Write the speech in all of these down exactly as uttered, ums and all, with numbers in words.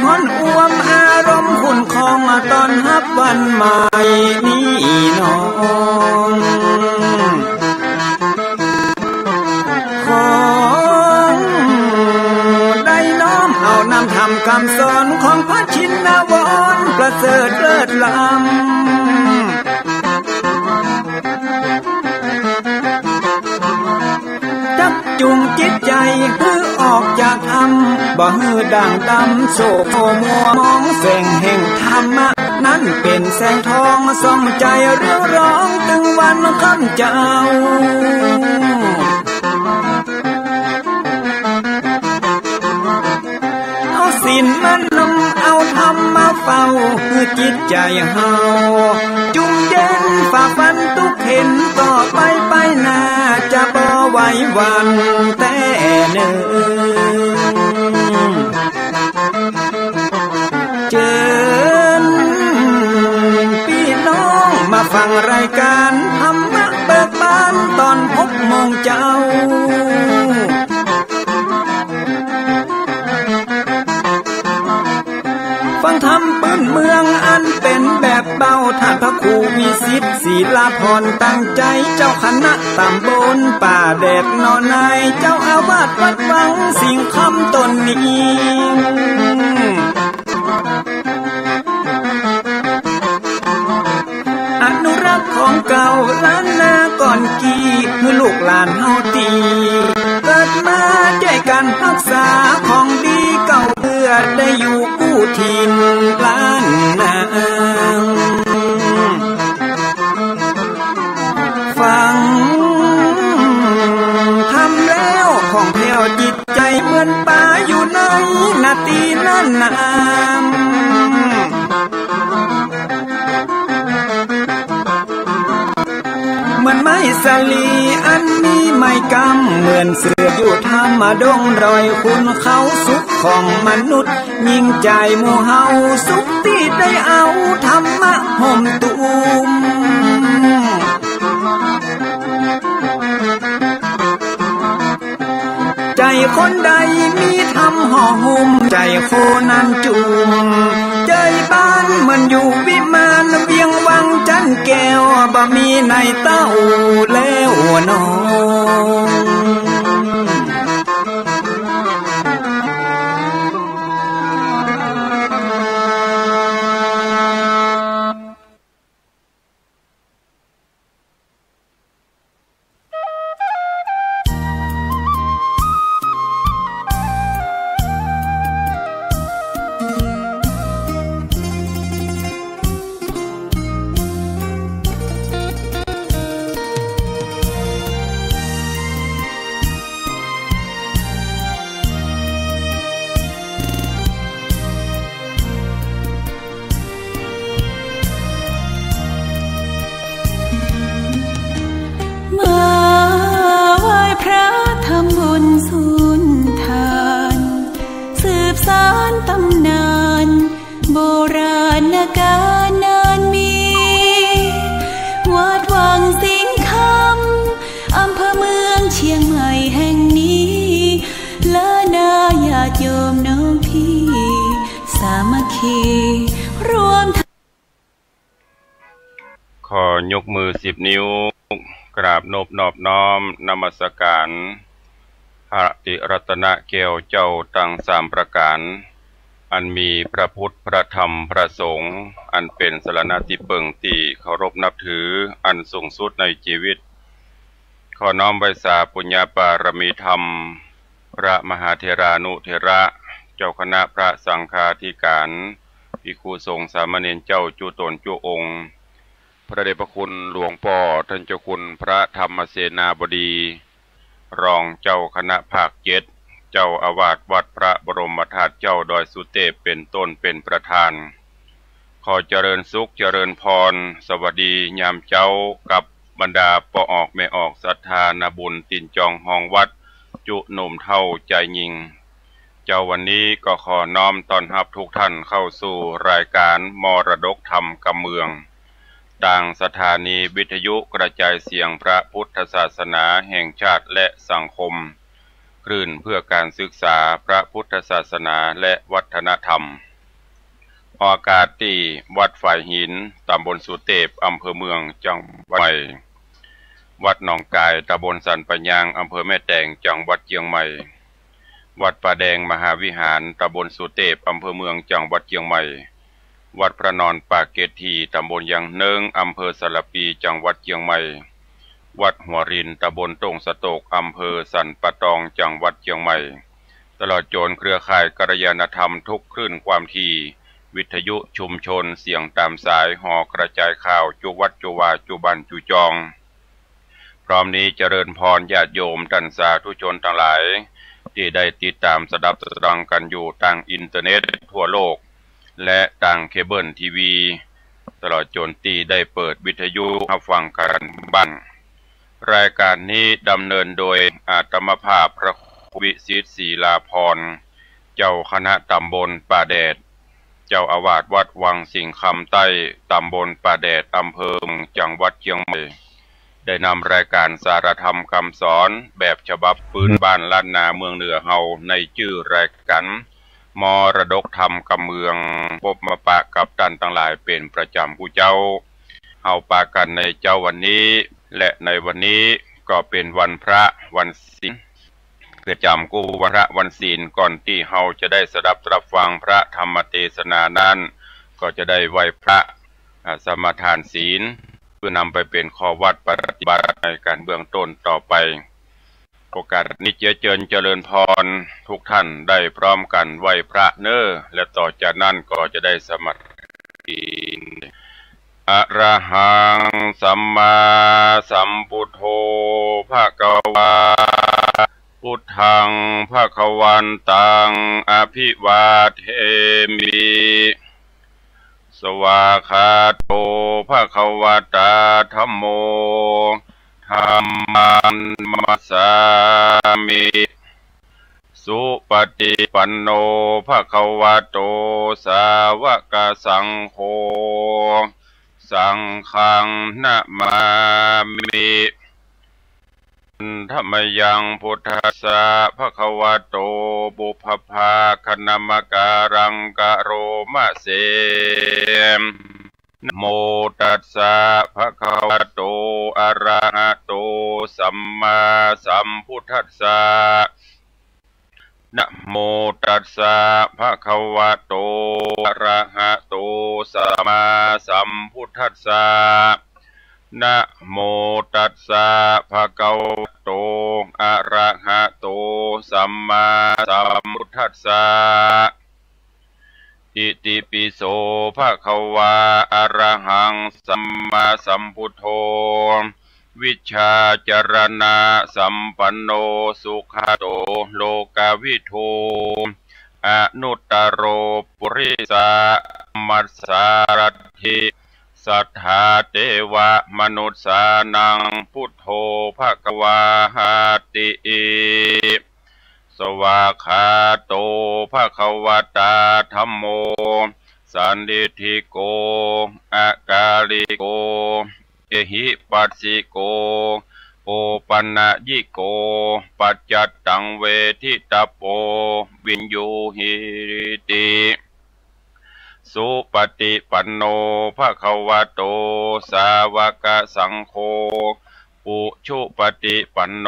ฮ้อนอ่วมอารมณ์ขุ่นคอง ต้อนฮับวันใหม่นี้น้อง ขอได้น้อมเอานำธรรมกำสอน ของพระชินวรประเสริฐเลิศล้ำ จักจูงจิตใจ๋หื้อออกจากถ้ำ บ่หื้อด่างดำ โศกมัวมองแสงแห่งธรรมะ นั้นเป๋นแสงทองส่องใจ๋เรืองรอง ตึงวันค่ำเจ๊า เอาศีลมานำเอาธรรมมาเฝ้า หื้อจิตใจ๋เฮาจุ่มเย็น ฝ่าฟันตุ๊กข์เข็ญ ต่อไปไปหน้า จะบ่ไหวหวั่นแต๊เน่อ เจิญปี้น้องมาฟังรายก๋านธรรมะเบิกบาน ต๋อนหกโมงเจ๊า ฟังธรรมปื้นเมืองอันเป๋นแบบเบา ต้านพระครูวิสิทธิ์ ศิลาพร ตั้งใจ๋ เจ้าคณะต๋ำบลป่าแดดหนองนาย เจ้าอาวาสวัดวังสิงห์คำต๋นนี้ อนุรักษ์ของเก่าล้านนาก่อนกี้ หื้อลูกหลานเฮาตี้เกิดมา จ้วยกั๋นฮักษาของดีเก่า เปื้อได้อยู่กู้ถิ่นล้านนา ฟังธรรมแล้วผ่องแผ้วจิตใจ๋ เหมือนป๋าอยู่ในนาตี้น่านนา เหมือนไม้สาลีอันมีไม้กำ เหมือนเสื้ออยู่ถ้ำดงดอย ขุนเขาสุขของมนุษย์ ยิ่งใจ๋หมู่เฮาสุขตี้ได้เอาธรรมะห่มตุ้ม ใจ๋คนใดมีธรรมห่อหุ้ม ใจ๋คนนั้นจุ่ม ใจ๋บ้านเหมือนอยู่วิมาน เวียงวังจันแก้ว บ่มีในเต้าแล้วน้อง มาไหว้พระทำบุญสุนทาน สืบสานตำนานโบราณกาลนานมี วัดวังสิงห์คำ อำเภอเมืองเชียงใหม่แห่งนี้ และนาญาติโยมน้องพี่ สามัคคีร่วม ขอยกมือสิบนิ้ว กราบนบนอบน้อมนมัสการ พระติรัตนแก้วเจ้าตังสามประก๋าน อันมีพระพุทธ พระธรรม พระสงฆ์ อันเป๋นสรณะตี้เปิ่งตี้เคารพนับถือ อันสูงสุดในจีวิต ขอน้อมไหว้สาปุญญาบารมีธรรม พระมหาเถรานุเถระ เจ้าคณะพระสังฆาธิการ ภิกขุสงฆ์สามเณรเจ้าจุ๊ต๋นจุ๊องค์ พระเดชพระคุณหลวงป้อต้านเจ้าคุณพระธรรมเสนาบดี รองเจ้าคณะภาคเจ็ด เจ้าอาวาสวัดพระบรมธาตุเจ้าดอยสุเตพเป๋นต้นเป๋นประธาน ขอเจริญสุขเจริญพร สวัสดียามเจ๊ากับบรรดาป้อออกแม่ออกศรัทธานาบุญตี๋นจองฮองวัด จุ๊หนุ่มเฒ่าจายญิง เจ๊าวันนี้ก็ขอน้อมต้อนฮับทุกท่านเข้าสู่รายการมรดกธรรมกำเมือง ตางสถานีวิทยุกระจายเสียงพระพุทธศาสนาแห่งชาติและสังคม คลื่นเพื่อการศึกษาพระพุทธศาสนาและวัฒนธรรม ออกอากาศตี้วัดฝายหิน ตำบลสุเตพ อำเภอเมือง จังหวัดใหม่ วัดหนองกาย ตำบลสันป่ายยาง อำเภอแม่แตง จังหวัดเจียงใหม่ วัดป่าแดงมหาวิหาร ตำบลสุเตพ อำเภอเมือง จังหวัดเจียงใหม่ วัดพระนอนปากเกร็ดถี ตำบลยางเนิ้ง อำเภอสารภี จังหวัดเจียงใหม่ วัดหัวริน ตำบลโต่งสะโตก อำเภอสันป่าตอง จังหวัดเจียงใหม่ ตลอดจ๋นเครือข่ายกัลยาณธรรมทุกคลื่นความถี่ วิทยุชุมชน เสียงต๋ามสาย หอกระจายข่าว จุวัดจุวา จุบ้านจุจอง พร้อมนี้เจริญพรญาติโยมต้านสาธุชนตังหลาย ตี้ได้ติดต๋ามสดับสดังกั๋นอยู่ตางอินเทอร์เน็ตทั่วโลก และตางเคเบิลทีวี ตลอดจ๋นตี้ได้เปิดวิทยุฮับฟังกั๋นบ้าง รายก๋านนี้ดำเนินโดยอาตมาภาพพระครูวิสิทธิ์ ศรีลาภรณ์ เจ้าคณะตำบลป่าแดด เจ้าอาวาสวัดวังสิงห์คำใต้ ตำบลป่าแดด อำเภอเมือง จังหวัดเจียงใหม่ ได้นำรายก๋านสารธรรมกำสอนแบบฉบับปื้นบ้านล้านนาเมืองเหนือเฮา ในจื้อรายก๋าน มรดกธรรมกำเมือง พบมาปะกับต้านตังหลายเป๋นประจ๋ำกู้เจ๊า เฮาปะกั๋นในเจ๊าวันนี้ และในวันนี้ก็เป๋นวันพระวันศีล ประจ๋ำกู้วันพระวันศีล ก่อนตี้เฮาจะได้สดับรับฟังพระธรรมเตสนานั้น ก็จะได้ไหว้พระ อ่า สมาทานศีล เพื่อนำไปเป๋นข้อวัดปฏิบัติในก๋านเบื้องต้นต่อไป โอกาสนี้เจียเจิญเจริญพร ทุกท่านได้พร้อมกั๋นไหว้พระเน่อ และต่อจากนั้นก็จะได้สมาทานศีล อะระหังสัมมาสัมพุทโธ ภะคะวา พุทธัง ภะคะวันตัง อะภิวาเทมิ สวากขาโต ภะคะวะตา ธัมโม ธัมมัง นะมัสสามิ สุปฏิปันโน ภะคะวะโต สาวกสังโฆ สังฆัง นะมามิ ธัมมัง พุทธัสสะ ภะคะวะโต ปุพพะภาคะนะมะกาลัง กะโรมะเส นะโมตัสสะ ภะคะวะโต อะระหะโต สัมมาสัมพุทธัสสะ นะโมตัสสะ ภะคะวะโต อะระหะโต สัมมาสัมพุทธัสสะ นะโมตัสสะ ภะคะวะโต อะระหะโต สัมมาสัมพุทธัสสะ อิติปิโส ภะคะวา อะระหัง สัมมาสัมพุทโธ วิชชาจรณะสัมปันโน สุขะโต โลกะวิทู อนุตตะโร ปุริสะ ธัมมัสสารัตถิ สัทธา เตวะ มนุสสานัง พุทโธ ภะคะวาหะติ สวากขาโต ภะคะวะตา ธัมโม สันทิฏฐิโก อะกาลิโก เอหิปัสสิโก โอปะนะยิโก ปัจจัตตัง เวทิตะโป วิญญูหิติ สุปฏิปันโน ภะคะวะโต สาวกสังโฆ อุชุปฏิปันโน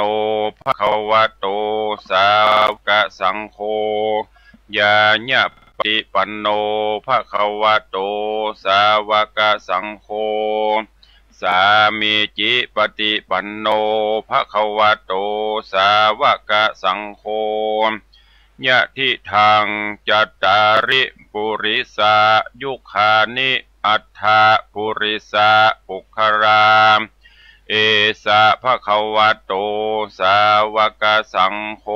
ภะคะวะโต สาวกสังโฆ ญาณปฏิปันโน ภะคะวะโต สาวกสังโฆ สามีจิปฏิปันโน ภะคะวะโต สาวกสังโฆ ยะทิทัง จัตตาริ ปุริสายุคานิ อัฏฐะ ปุริสะปุคคลา เอสะ ภะคะวะโต สาวกสังโฆ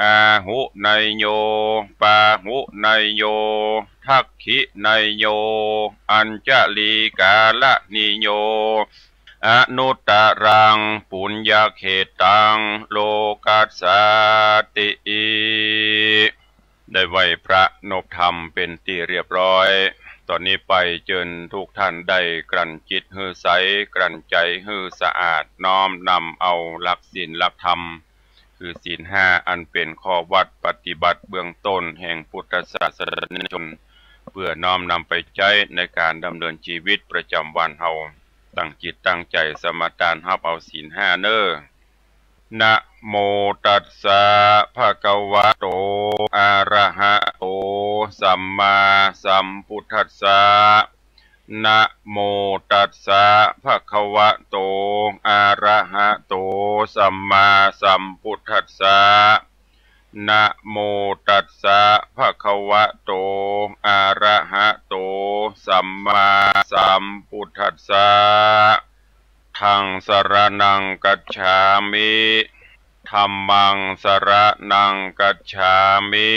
อาหุเนยโย ปาหุเนยโย ทักขิเนยโย อัญชลีกาลณีโย อนุตตรัง ปุญญเขตตัง โลกัสสาติ ได้ไหว้พระนบธรรมเป๋นตี้เรียบร้อย ต่อนี้ไปเจิญทุกท่านได้กลั่นจิตหื้อใส กลั่นใจ๋หื้อสะอาด น้อมนำเอาหลักศีลหลักธรรม คือศีลห้า อันเป๋นข้อวัดปฏิบัติเบื้องต้นแห่งพุทธศาสนิกชน เปื้อน้อมนำไปใจ๊ในก๋านดำเนินจีวิตประจ๋ำวันเฮา ตั้งจิตตั้งใจ๋สมาตานฮับเอาศีลห้าเน่อ นะโมตัสสะ ภะคะวะโต อะระหะโต สัมมาสัมพุทธัสสะ นะโมตัสสะ ภะคะวะโต อะระหะโต สัมมาสัมพุทธัสสะ นะโมตัสสะ ภะคะวะโต อะระหะโต สัมมาสัมพุทธัสสะ ธังสะระณังคัจฉามิ ธัมมังสะระณังคัจฉามิ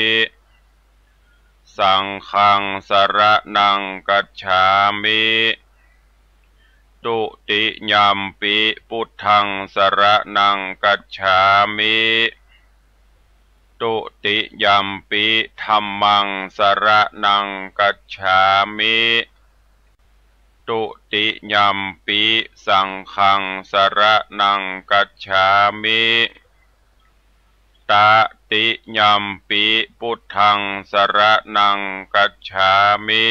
สังฆังสะระณังคัจฉามิ ตุติยัมปิ พุทธังสะระณังคัจฉามิ ตุติยัมปิ ธัมมังสะระณังคัจฉามิ ตุติยัมปิ สังฆังสะระณังคัจฉามิ ตะติยัมปิ พุทธังสะระณังคัจฉามิ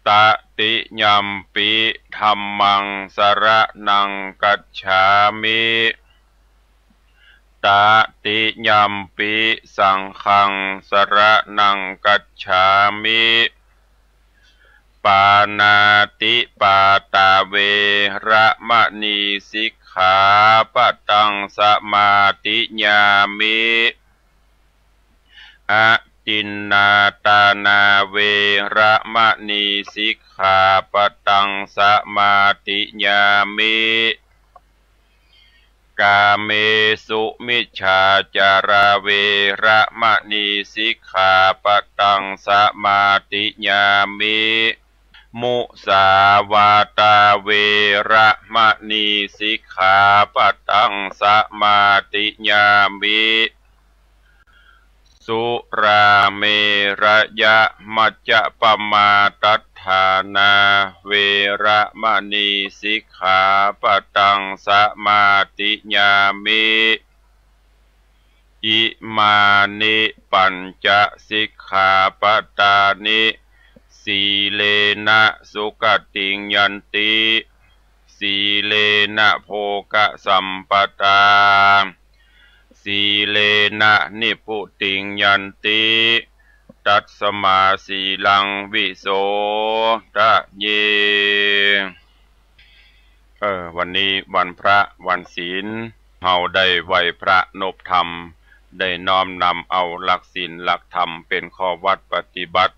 ตะติยัมปิ ธัมมังสะระณังคัจฉามิ ตะติยัมปิ สังฆังสะระณังคัจฉามิ ปาณาติปาตา เวระมะณี สิกขาปะตัง สะมาธิยามิ อทินนาทานา เวระมะณี สิกขาปะตัง สะมาธิยามิ กาเมสุมิจฉาจารา เวระมะณี สิกขาปะตัง สะมาธิยามิ มุสาวาทา เวระมะณี สิกขาปะตัง สะมาธิยามิ สุราเมระยะมัจจะปะมาทัฏฐานา เวระมะณี สิกขาปะตัง สะมาธิยามิ อิมานิปัญจะสิกขาปะทานิ สีเลนะสุขติงยันติ สีเลนะโภคะสัมปทา สีเลนะนิพพุติงยันติ ตัสมาสีลังวิโสทะเย เออ วันนี้วันพระวันศีล เฮาได้ไหว้พระนบธรรม ได้น้อมนำเอาหลักศีลหลักธรรมเป๋นข้อวัดปฏิบัติ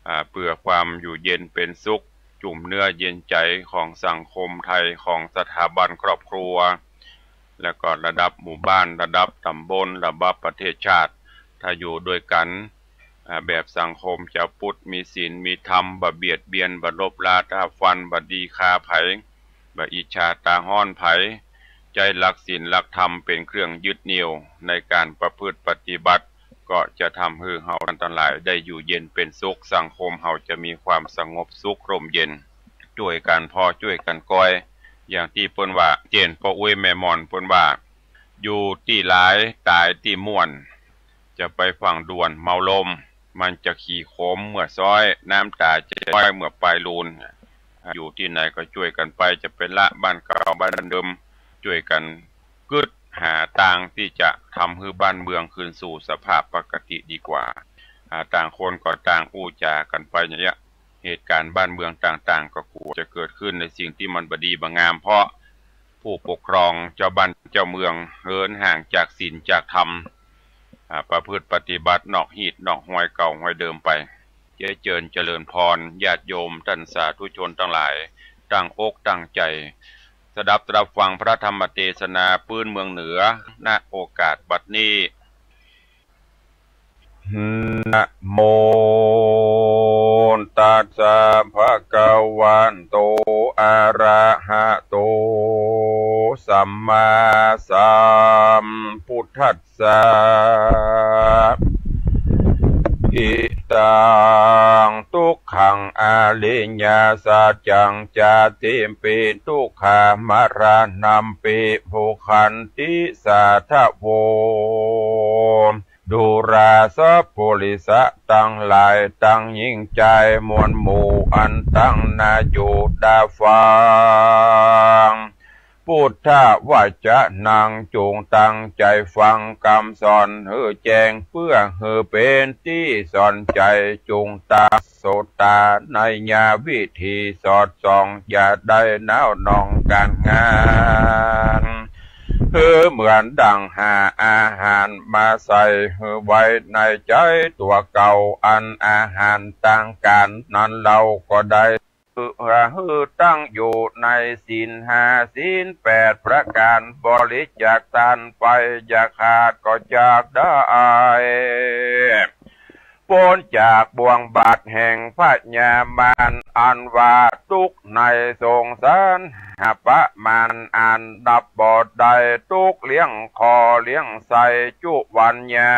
อ่า เปื้อความอยู่เย็นเป๋นสุข จุ่มเนื้อเย็นใจ๋ของสังคมไทย ของสถาบันครอบครัว แล้วก็ระดับหมู่บ้าน ระดับต๋ำบล ระดับประเทศชาติ ถ้าอยู่ด้วยกั๋น อ่า แบบสังคมจาวพุทธ มีศีลมีธรรม บ่เบียดเบียน บ่ลบราฆ่าฟัน บ่ดีฆ่าใผ บ่อิจฉาต๋าฮ้อนใผ ใจ๊หลักศีลหลักธรรมเป๋นเครื่องยึดเหนี่ยวในก๋านประพฤติปฏิบัติ ก็จะทำหื้อเฮาตังหลายได้อยู่เย็นเป๋นสุข สังคมเฮาจะมีความสงบสุขร่มเย็น จ้วยกั๋นผ่อจ้วยกั๋นกอย อย่างตี้เปิ้นว่า เจ้นป้ออุ๊ยแม่หม่อนเปิ้นว่า อยู่ตี้หลายต๋ายตี้ม่วน จะไปฟั่งด่วนเมาลม มันจะขี่โขมเมื่อซ้อย น้ำต๋าจะย้อยเมื่อปลายลูน อยู่ตี้ไหนก็จ้วยกั๋นไป จะไปละบ้านเก่าบ้านเดิม จ้วยกั๋นกึ๊ดหาตางตี้จะทำหื้อบ้านเมืองคืนสู่สภาพปกติดีกว่า อ่า ต่างคนก็ต่างอู้จ๋ากั๋นไปอย่างเงี้ย เหตุก๋ารณ์บ้านเมืองต่างๆ ก็กั๋วจะเกิดขึ้นในสิ่งตี้มันบ่ดีบ่งาม เพราะผู้ปกครองเจ้าบ้านเจ้าเมืองเหินห่างจากศีลจากธรรม อ่า ประพฤติปฏิบัตินอกฮีตนอกฮอยเก่าฮอยเดิมไป เจริญเจริญพร ญาติโยมต้านสาธุชนตังหลาย ตั้งอกตั้งใจ๋ สดับตรับฟังพระธรรมเตสนาปื๊นเมืองเหนือ ณ โอกาสบัดนี้ นะโมตัสสะ ภะคะวะโต อะระหะโต สัมมาสัมพุทธัสสะ อิตัง ทุกขัง อ ริยสัจจัง จาติมปิ ทุกขา มรณัมปิ ปุคขันติ สาทะโว ดูราสะปุริสะตังหลาย ตังญิงจายมวลหมู่ อันตังหน้าอยู่ต๋าฟัง พุทธวจนัง จุ่งตั้งใจ๋ฟังกำสอนหื้อแจ้ง เปื้อหื้อเป๋นตี้สอนใจ๋ จุ่งตั้งโสตาในญาวิถีสอดส่อง อย่าได้หนาวหน่องก๋านงาน หื้อเหมือนดั่งหาอาหารมาใส่หื้อไว้ในใจ๋ตั๋วเก่า อันอาหารตางก๋านนั้นเล่าก็ได้ หื้อ หื้อตั้งอยู่ในศีลห้าศีลแปดประก๋าน บริจาคตานไปอย่าขาดก็จักได้ ป๊นจากบ่วงบาปแห่งพญามาร อันว่าตุ๊กข์ในสงสารหาประมาณ อันนับบ่ได้ ตุ๊กข์เลี้ยงข้อเลี้ยงไส้จุวันยา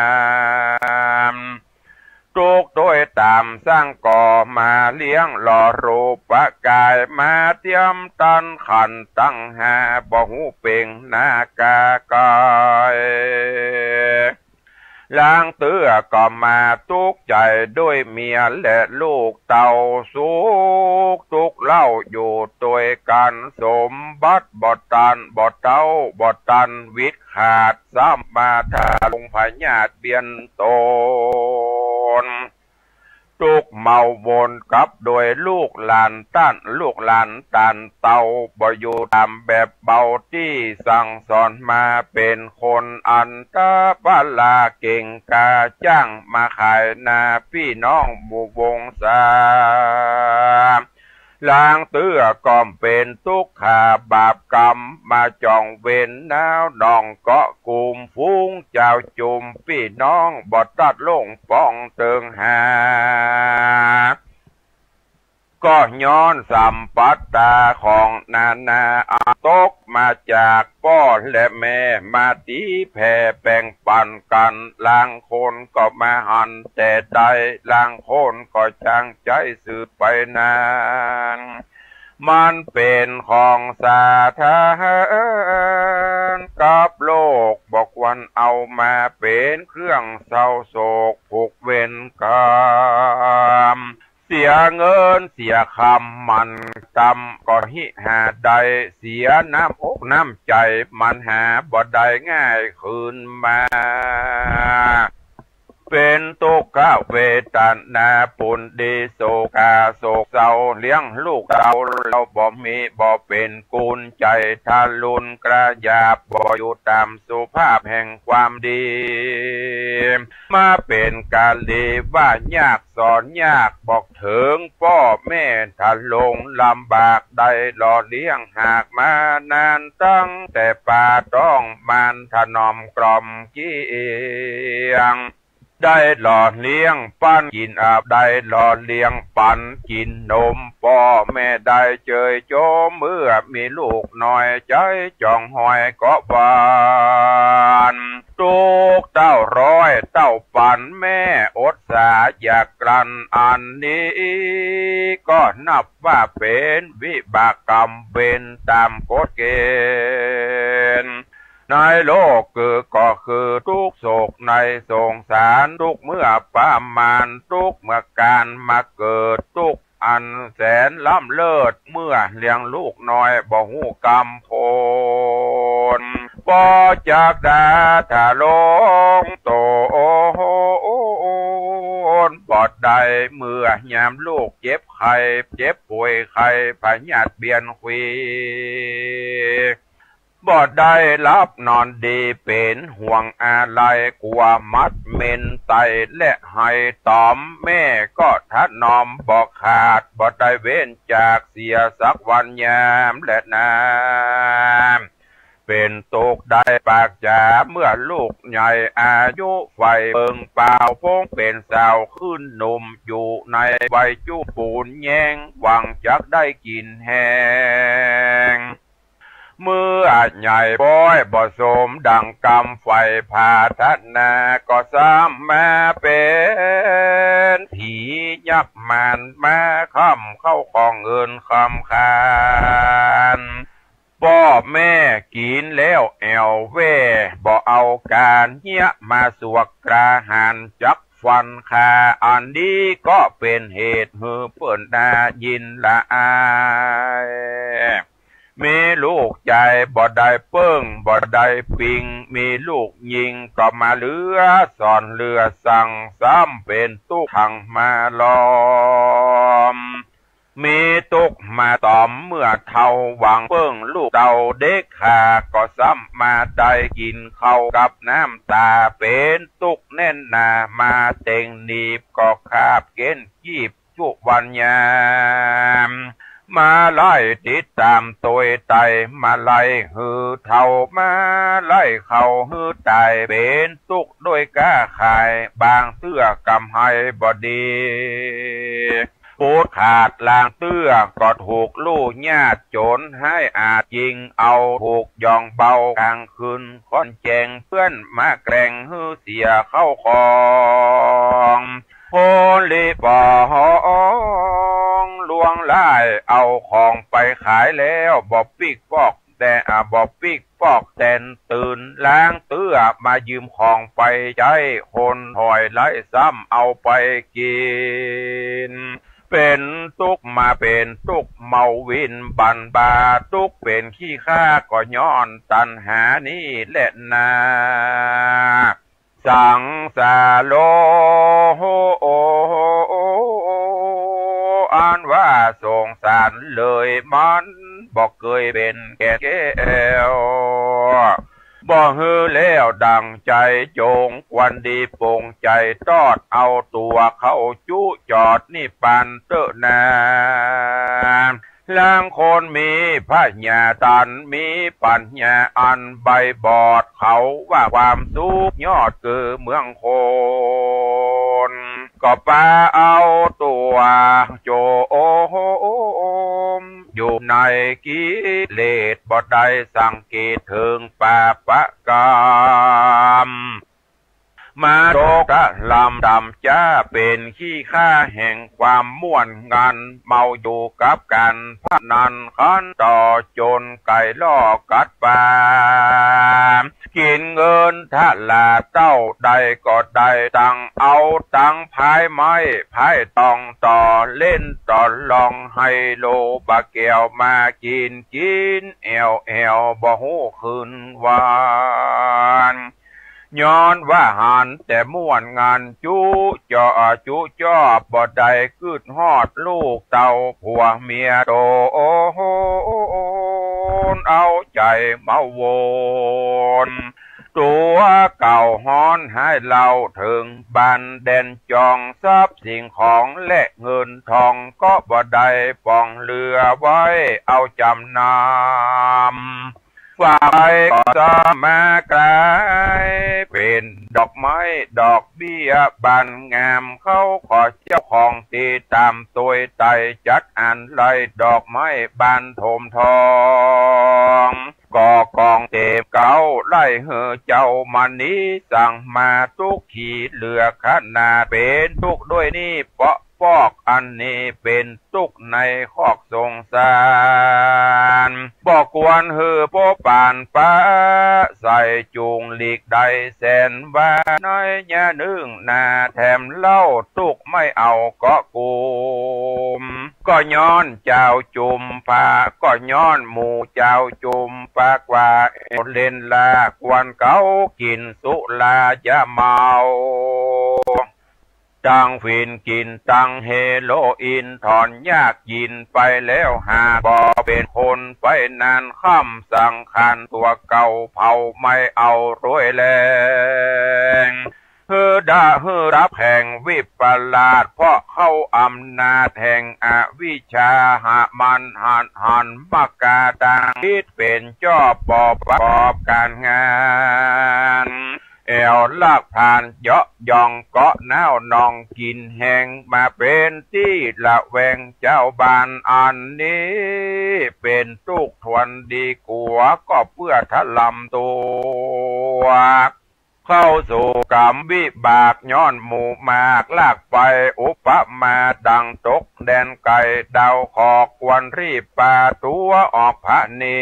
ม ตุ๊กข์โดยต๋ามสร้างก่อมาเลี้ยงหล่อรูปกาย มาเตียมตันขันธ์ตังห้า บ่ฮู้เป่งหน้ากากาย ลางเตื้อก็มาตุ๊กข์ใจ๋โดยเมียและลูกเต้า สุขตุ๊กข์เล่าอยู่ตวยกั๋น สมบัติบ่ตัน บ่เต้า บ่ตันวิดขาด ซ้ำมาทะลงพยาธิเบียนต๋น ตุ๊กข์เมาวนกับโดยลูกหลานต้าน ลูกหลานต้านเต้า บ่อยู่ต๋ามแบบเบาตี้สั่งสอนมา เป๋นคนอันตะปะละเก่งกล้า จ้างมาขายหน้าปี้น้องหมู่วงศา ลางเตื้อก็เป๋นตุ๊กข์ขาบาปกรรม มาจ่องเวรหนาวหน่องเกาะกุม ฝูงเจ้าจุมปี้น้องบ่ตัดลงป้องเติงหา ก็ย้อนสัมปัตตาของนานาอันตกมาจากป้อและแม่ มาตี๋แผ่แบ่งปั๋นกั๋น ลางคนก็มาหันแต่ได้ ลางคนก็จางใจ๊สืบไปนั้น มันเป๋นของสาธารณะกับโลก บ่ควรเอามาเป๋นเครื่องเศร้าโศกผูกเวรกรรม เสียเงินเสียคำมันตำก็หิหาได้ เสียน้ำอกน้ำใจ๋มันหาบ่ได้ง่ายคืนมา เป๋นตุ๊กขเวทนาปูนดี โศกาโศกเศร้า เลี้ยงลูกเต้าเล่าบ่มี บ่เป๋นกุญใจ๋ทะลุนกระหยาบ บ่อยู่ต๋ามสุภาพแห่งความดี มาเป๋นกาลีว่ายากสอนยาก บอกเถิงป้อแม่ทะลงลำบาก ได้หล่อเลี้ยงหากมานานตั้งแต่ปาต๊องมารถนอมกล่อมเกลี้ยง ได้หล่อเลี้ยงปั๋นกิ๋นอาบ ได้หล่อเลี้ยงปั๋นกิ๋นนม ป้อแม่ได้เจยโจม เมื่อมีลูกน้อยใจ๋จ่องห้อยก็หวั่น ตุ๊กข์เต้าร้อยเต้าปั๋นแม่อดสาอยากกลั้น อันนี้ก็นับว่าเป๋นวิบากกรรมเวรต๋ามกฎเกณฑ์ ในโลกคือก็คือตุ๊กข์โศกในสงสาร ตุ๊กข์เมื่อประมาณ ตุ๊กข์เมื่อก๋านมาเกิด ตุ๊กข์อันแสนล้ำเลิศ เมื่อเลี้ยงลูกน้อยบ่ฮู้กำโพน บ่จักดาทะลงตน บ่ได้เมื่อยามลูกเจ็บไข้ เจ็บป่วยไข้พยาธิเบียนควี บ่ได้หลับนอนดี เป๋นห่วงอาลัย กั๋วหมัดเหม็นไต้และไห้ต๋อม แม่ก็ถนอมบ่ขาด บ่ได้เว้นจากเสียสักวันยามและนาน เป๋นตุ๊กข์ได้ปากจ๋า เมื่อลูกใหญ่อายุใฝ่เบิ่งป่าว ปงเป๋นสาวขึ้นหนุ่ม อยู่ในวัยจุปูนแย้ง หวังจักได้กิ๋นแฮง เมื่อใหญ่ป๊อยบ่สมดั่งกำใฝ่ผาถนา ก็ซ้ำมาเป๋นผียักษ์มารมาค้ำเข้า นี้ก็เป๋นเหตุหื้อเปิ้นน่ายินละอาย มีลูกใจ๋บ่ได้เปิ้งบ่ได้ปิง มีลูกญิงก็มาเหลือสอนเหลือสั่ง ซ้ำเป๋นตุ๊กข์ขังมาล้อม มีตุ๊กข์มาต๋อมเมื่อเฒ่า หวังเปิ้งลูกเต้าเด็กขา ก็ซ้ำมาได้กิ๋นข้าวกับน้ำต๋า เป๋นตุ๊กข์แน่นหนา มาเต็งหนีบก็คาบเก๊น จีบจุวันยาม มาไล่ติดต๋ามตวยไต่ มาไล่หื้อเฒ่า มาไล่เข้าหื้อต๋าย เป๋นตุ๊กข์ด้วยก๊าขาย บางเตื้อกำไฮบ่ดี ปูดขาดลางเตื้อก็ถูกลู่ญาติโจ๋รฮ้ายอาจยิงเอา ถูกย่องเบากลางคืน ค่อนแจ้งเปื้อนมาแกล้งหื้อเสียเข้าของ โพลิปอง ลวงลายเอาของไปขายแล้ว บ่ปิ๊กปอกแต่ อ่า บ่ปิ๊กปอกแต่นตื่น ลางเตื้อมายืมของไปใจ๊ คนถอยไล่ซ้ำเอาไปกิ๋น เป๋นตุ๊กข์มาเป๋นตุ๊กข์เมาวินบันบา ตุ๊กข์เป๋นขี้ข้าก็ย้อนตัณหานี้แหละนา สังสาโร อันว่าสงสารเลยมันบ่เกยเป๋นแก่นแก้ว บ่หื้อแล้วดั่งใจ๋จง ควรดีปลงใจ๋ตอดเอาตั๋วเข้าจุจอดนิพพานเต๊อะนา ลางคนมีผญาต๋า มีปั๋ญญาอันใบบอด เขาว่าความสุขยอดคือเมืองคน ก็ปาเอาตั๋วโจมอยู่ในกิเลส บ่ได้สังเกตเถิงปาปะกรรม มาตกตะลำต่ำจ๊า เป๋นขี้ข้าแห่งความม่วนงัน เมาอยู่กับก๋านพนัน คันต่อจ๋นไก่ล่อกัดป๋า กิ๋นเงินทะลาเต้าใดก็ได้ ตังเอาตังพายไม้พายตอง ต่อเล่นต่อลองไฮโล ปาแก้วมากิ๋น กิ๋นแอ่วแอ่วบ่ฮู้คืนวัน ย้อนว่าหันแต่ม่วนงันจุจอจุจอบ บ่ได้กึ๊ดฮอดลูกเต้าผัวเมียต๋น เอาใจ๋เมาวน ตั๋วเก่าฮ้อนฮ้ายเล่าเถิงบ้านแดนจอง ทรัพย์สิ่งของและเงินทองก็บ่ได้ป๋องเหลือไว้เอาจ๋ำนำ ฝ่ายก็จะมากลายเป๋นดอกไม้ดอกเบี้ยบานงาม เขาก็เจ้าของตี้ต๋ามตวยไต่ จัดอันไล่ดอกไม้บานโถมทอง ก็กองเต็มเก๊าไล่หื้อเจ้ามณี สั่งมาตุ๊กขีเหลือขนาด เป๋นตุ๊กข์ด้วยนี้เปาะ ปอกอันนี้เป๋นตุ๊กข์ในคอกสงสาร บ่ควรหื้อโป๊ปานปะใส่ จุ่งหลีกได้แสนว่า ในยะนึ่งนาแถมเล่า ตุ๊กข์ไม่เอาเกาะกุม ก็ย้อนจาวจุมพา ก็ย้อนหมู่จาวจุมปากว่า เล่นลากวนเก๊ากิ๋นสุรายาเมา ตังฝิ่นกิ๋นตังเฮโรอีน ถอนยากยินไปแล้วหาก บ่เป๋นคนไปนานค่ำ สังขารตั๋วเก่าเผาไหม้เอาด้วยแล หื้อดาหื้อดับแห่งวิปลาส เพราะเข้าอำนาจแห่งอวิชชา หามันหันหันมากาตัง คิดเป๋นจอบบ่ประกอบก๋านงาน แอ่วลากผานเยาะยองเกาะน้าวนองกิ๋นแฮง มาเป๋นตี้ระแวงจาวบ้าน อันนี้เป๋นตุ๊กข์ทวนดีกั๋ว ก็เปื้อทะลำตั๋ว เข้าสู่กรรมวิบาก ย้อนหมู่มากลากไป อุปมาดังตกแดนไกล ดาวเคราะห์ควรรีบปาตั๋วออกผะหนี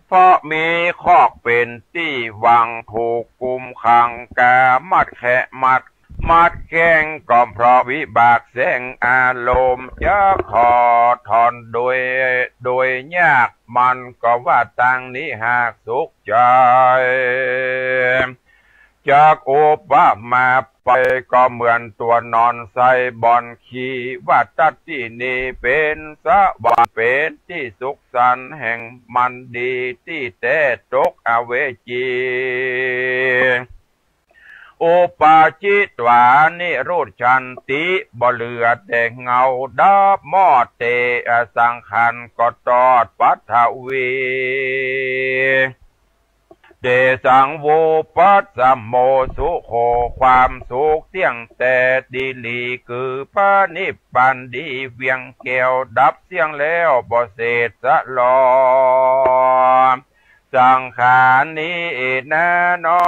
เพราะมีคอกเป๋นตี้หวัง ถูกกุมขังกามัดแคะมัด มัดแข้งก็เพราะวิบากแสงอารมณ์ จะขอถอนโดย โดยยาก มันก็ว่าตังนี้หากสุขใจ จักอุปมาไปก็เหมือนตัวนอนใส่บ่อนขี้ ว่าตัดตี้นี้เป๋นสวรรค์ เป๋นตี้สุขสันต์แห่งมันดี ตี้แต๊ตกอเวจี อุปาจิตวานิรุชชันติ บ่เหลือแต่เงาดับมอด เต สังขารก็ตอดปัทวี เตสัง วุปัสสโม สุโข ความสุขเตี้ยงแต๊ดีหลี คือพระนิพพานดีเวียงแก้ว ดับเสี้ยงแล้วบ่เศษสะหลอ สังขารนี้นาหนอ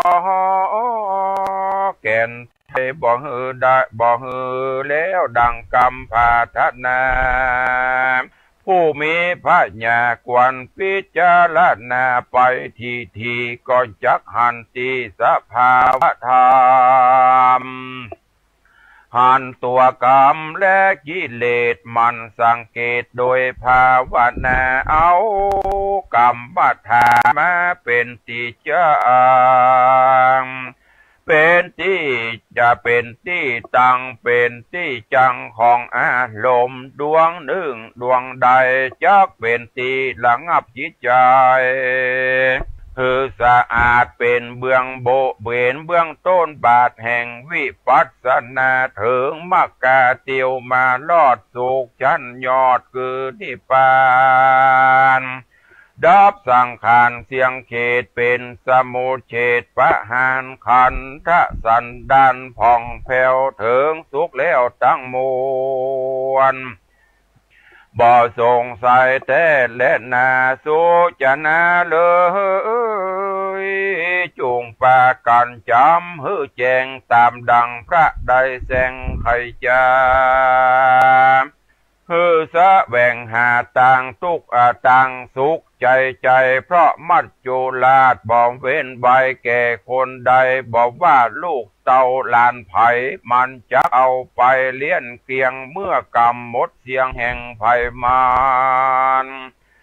แก่นไทยบ่หื้อได้ บ่หื้อแล้วดังกำปรารถนา ผู้มีปัญญาควรพิจารณาไปทีๆ ก็จักหันตี้สภาวะธรรม หันตัวกรรมและกิเลส หมั่นสังเกตโดยภาวนา เอากรรมฐานมาเป๋นตี้จัง เป๋นตี้จะเป๋นตี้ตั้ง เป๋นตี้จังของอารมณ์ดวงนึ่งดวงใด จักเป๋นตี้ระงับจิตใจ หื้อสะอาด เป๋นเบื้องโบ เป๋นเบื้องต้นบาทแห่งวิปัสสนา เถิงมรรคาเตียวมารอดสุขชั้นยอดคือนิพพาน ดับสังขารเสี้ยงเขต เป๋นสมุจเฉทประหารขันธสันดานผ่องแผ้วเถิงสุขแล้วตังมวล บ่สงสัยแต๊แลนา สุจนาเลย จุ่งปากั๋นจ๋ำหื้อแจ้ง ต๋ามดังพระได้แสดงไขจ๋า หื้อแสวงหาตางตุ๊ก อา ตางสุขใจ๋ใจ๋ เพราะมัจจุราชบ่เว้นไว้แก่คนใด บ่ว่าลูกเต้าหลานใผ มันจะเอาไปเลี้ยงเกลี้ยง เมื่อกำหมดเสี้ยงแห่งไพมัน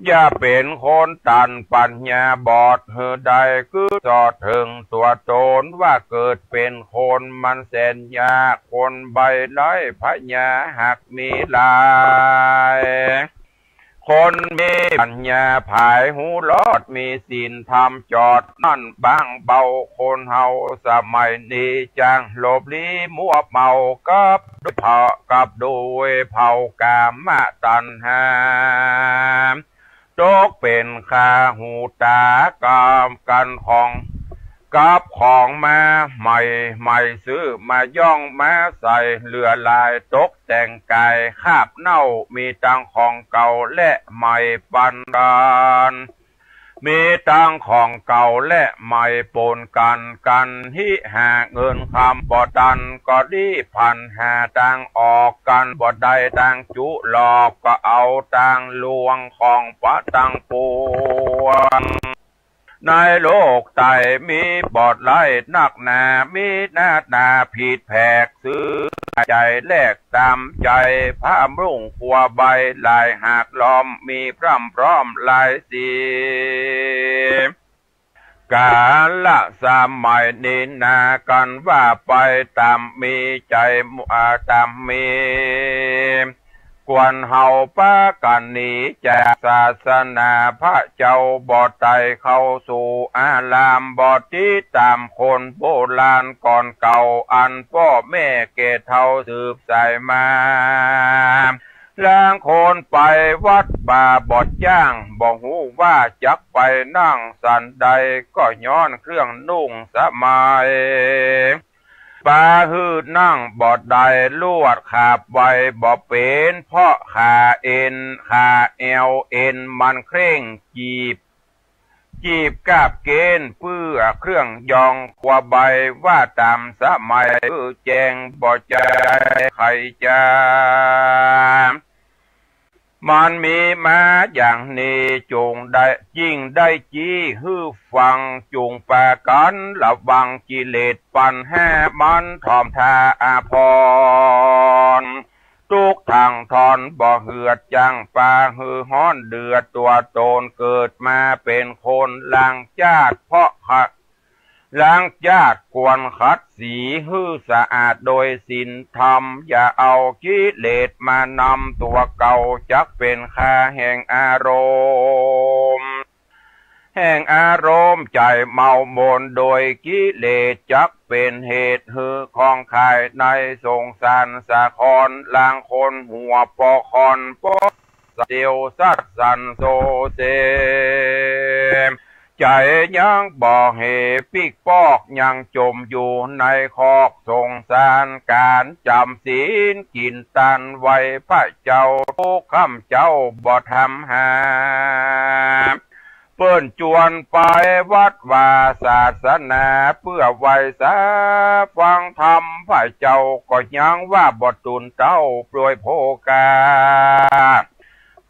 อย่าเป๋นคนตันปัญญาบอดหื้อได้ คือสอดเถิงตั๋วต๋นว่าเกิดเป๋นคนมันแสนยาก คนใบ้ไร้ปัญญาหากมีหลาย คนมีปัญญาผายฮู้รอด มีศีลธรรมจอดมั่นบางเบา คนเฮาสมัยนี้จักหลบหลีมัวเมา กับโดยเผา กับโดยเผากามตัณหา ตกเป๋นคาหูตากับกั๋นของ กับของมาใหม่ใหม่ ซื้อมาย้องมาใส่ เหลือหลายตกแต่งก๋ายคราบเน่า มีตังของเก่าและใหม่ปันกั๋น มีตังของเก่าและใหม่ป๋นกั๋น กั๋นหิหาเงินคำบ่ตัน ก็รีบพลันหาตางออก กั๋นบ่ได้ตางจุหลอก ก็เอาตางลวงของปะตังปวง ในโลกใต้มีบ่หลายนักหนา มีหน้าต๋าผิดแผก ซื้อใจ๋แลกต๋ามใจ๋ ผ้าบำรุงครัวใบหลายหากล้อม มีพร่ำพร้อมหลายสี กาละสมัยนี้นา กั๋นว่าไปต๋ามมีใจ๋ อ่า ต๋ามมี ควรเฮาปากั๋นหนีจากศาสนาพระเจ้า บ่ได้เข้าสู่อาราม บ่ติดต๋ามคนโบราณก่อนเก่า อันป้อแม่แก่เฒ่าสืบสายมา ลางคนไปวัดบ่าบ่จ้าง บ่ฮู้ว่าจักไปนั่งสันใด ก็ย้อนเครื่องนุ่งสมัย ปาหื้อนั่งบ่ได้ ลวดขาบไวบ่เป๋น เพราะขาเอ็น ขาแอวเอ็นมันเคร่ง จีบ จีบกาบเกณฑ์ เปื้อเครื่องยองครัวใบ ว่าต๋ามสมัย หื้อแจ้งบ่ใจ้ใผจ๋า มันมีมาอย่างนี้ จุ่งได้ จึ่งได้จี้หื้อฟัง จุ่งปากั๋นระวังกิเลสปัญหา มันถ่อมท่าอาภรณ์ ตุ๊กข์ตังต๋อน บ่เหือดจั้งปาหื้อฮ้อนเดือดตั๋วต๋น เกิดมาเป๋นคนหลังจาก เพราะขะ หลังจากควรขัดสีหื้อสะอาดโดยศีลธรรม อย่าเอากิเลสมานำตั๋วเก่า จักเป๋นค่าแห่งอารมณ์ แห่งอารมณ์ใจ๋เมามนโดยกิเลส จักเป๋นเหตุหื้อข้องคายในสงสารสาคร ลางคนหัวปอคอนปอ เตียวสัตว์สันโซเซ ใจ๋ยังบ่เหปิ๊กปอก ยังจ๋มอยู่ในคอกสงสาร ก๋านจ๋ำศีลกิ๋นตันไหว้พระเจ้า ทุกค่ำเจ๊าบ่ทำหา เปิ้นจวนไปวัดวาศาสนา เปื้อไหว้สาฟังธรรม พระเจ้าก็ยังว่าบ่ตูนเต้าโปรยโภคา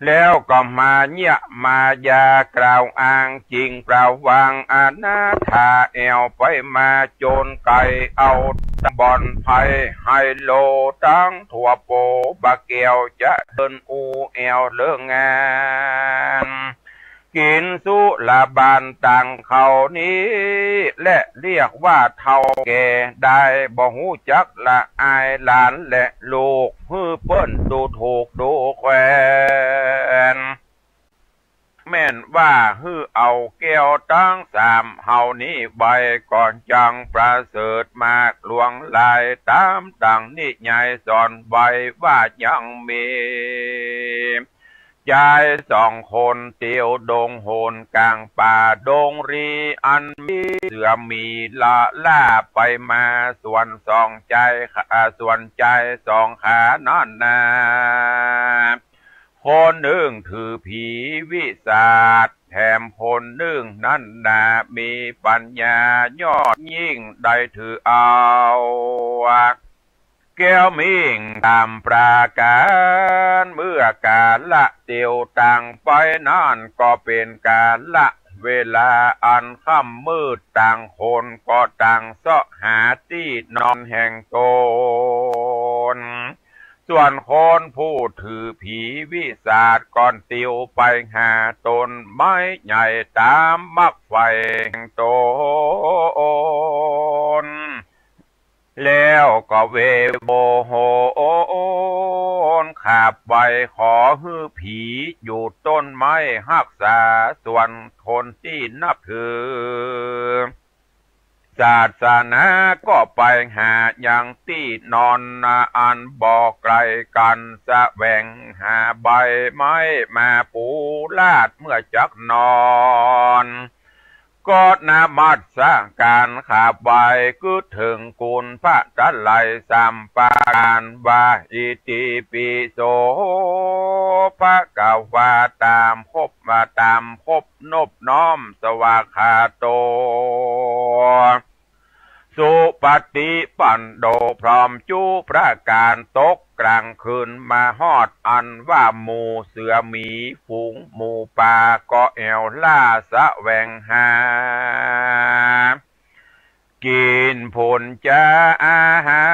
แล้วก็มาเยียะมายากล่าวอ้างจิ่งเปล่า วางอนาถาแอ่วไปมา โจรไก๋เอาบ่อนไพ่ไฮโล ตังตั๋วโปบ่าแก้ว จะเอิ้นอู้แอ่วเลิกงาน กิ๋นสุราบานตังเขานี้แหละ เรียกว่าเฒ่าแก่ได้ บ่ฮู้จักละอายหลานและลูก หื้อเปิ้นดูถูกดูแควน แม่นว่าหื้อเอาแก้วตังสามเฮานี้ไว้ ก็ยังประเสริฐมากหลวงหลาย ต๋ามดังนิยายสอนไว้ว่ายังมี จายสองคนเตียวดงหนก๋างป่าดงรี อันมีเสือหมีละล่าไปมา ส่วนสองจาย อ่า ส่วนจายสองขานั้นนา คนนึ่งถือผีวิสาท แถมคนนึ่งนั้นนา มีปัญญายอดยิ่งได้ถือเอา แก้วมิ่งต๋ามประก๋าน เมื่อกาละเตียวต่างไปนั้น ก็เป๋นกาละเวลาอันค่ำมืด ต่างคนก็ต่างเซาะหาตี้นอนแห่งต๋น ส่วนคนผู้ถือผีวิสาทก็เตียวไปหาต้นไม้ใหญ่ต๋ามมักไฝ่แห่งต๋น แล้วก็เวโวโหนขับไวขอหื้อผีอยู่ต้นไม้ฮักษา ส่วนคนตี้นับถือศาสนาก็ไปหายังตี้นอนนาอันบ่ไก๋กั๋น แสวงหาใบไม้มาปูลาดเมื่อจักนอน ก็นมัสก๋านขับไว กึ๊ดเถิงคุณพระตะไลยสามประก๋านว่า อิติปิโส ภะคะวา ต๋ามครบ มาต๋ามครบนบน้อม สวากขาโต สุปฏิปันโน พร้อมจุประก๋าน ตกก๋างคืนมาฮอด อันว่าหมู่เสือหมีฝูงหมูป่า ก็แอ่วล่าแสวงหา กิ๋นผลจาอาหา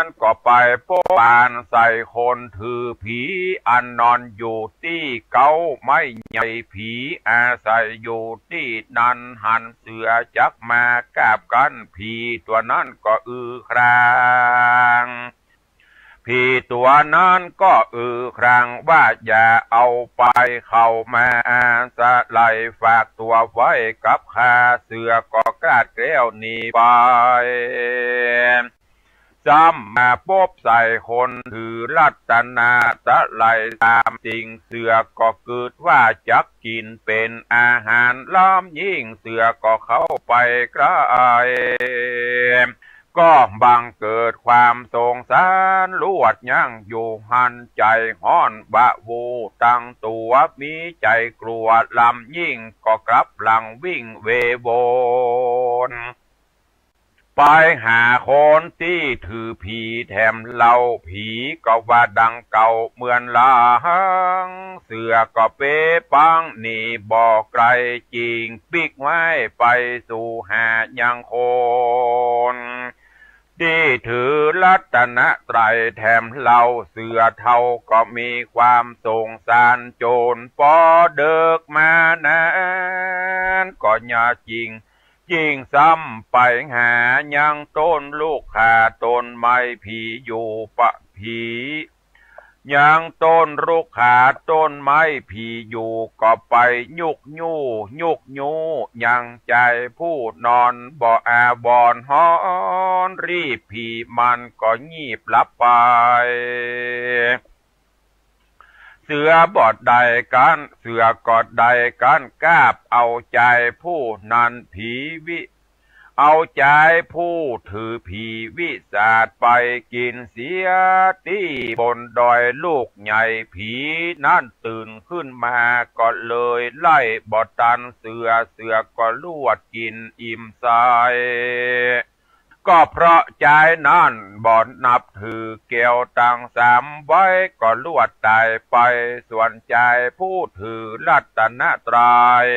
ร ก็ไปปบปานใส่คนถือผีอันนอนอยู่ตี้เก๊าไม้ใหญ่ ผีอาศัยอยู่ตี้นั้น หันเสือจักมากาบกั้น ผีตั๋วนั้นก็อือคราง ผีตั๋วนั้นก็อือครางว่า อย่าเอาไป เข้ามาอาศัย ฝากตั๋วไว้กับข้า เสือก็กราดแกล้วหนีไป ซ้ำมาปบใส่คนถือรัตนะตะไลยสามสิ่ง เสือก็กึ๊ดว่าจักกิ๋นเป๋นอาหาร ล้ำยิ่งเสือก็เข้าไปใก้ ก็บังเกิดความสงสาร ลวดยั้งอยู่หั้น ใจ๋ฮ้อนวาบตั้งตั๋ว มีใจ๋กลัวล้ำยิ่ง ก็กลับหลังวิ่งเวโวน ไปหาคนตี้ถือผีแถมเล่า ผีก็ว่าดังเก่าเหมือนหลัง เสือก็เป๋ปังหนีบ่ไกล จิ่งปิ๊กไว้ไปสู่หายังคน ตี้ถือรัตนตรัยแถมเล่า เสือเฒ่าก็มีความสงสารโจร ปอเดิกมานั้นก็ยาจิ่ง จิ่งซ้ำไปหายังต้นลูกขาต้นไม้ผีอยู่ปะผี ยังต้นลูกขาต้นไม้ผีอยู่ ก็ไปยุกยู้ ยุกยู้ ยังจายผู้นอนบ่อาบอนฮ้อน รีบผีมันก็งีบหลับไป เสือบ่ได้กั๋น เสือก็ได้กั๋นกาบเอาจายผู้นั้นผีวิ เอาจายผู้ถือผีวิสาทไปกิ๋นเสียตี้บนดอยลูกใหญ่ ผีนั้นตื่นขึ้นมาก็เลยไล่บ่ตันเสือ เสือก็ลวดกิ๋นอิ่มใส ก็เพราะจายนั้นบ่นับถือแก้วตังสามไว้ ก็ลวดต๋ายไป ส่วนจายผู้ถือรัตนตรัย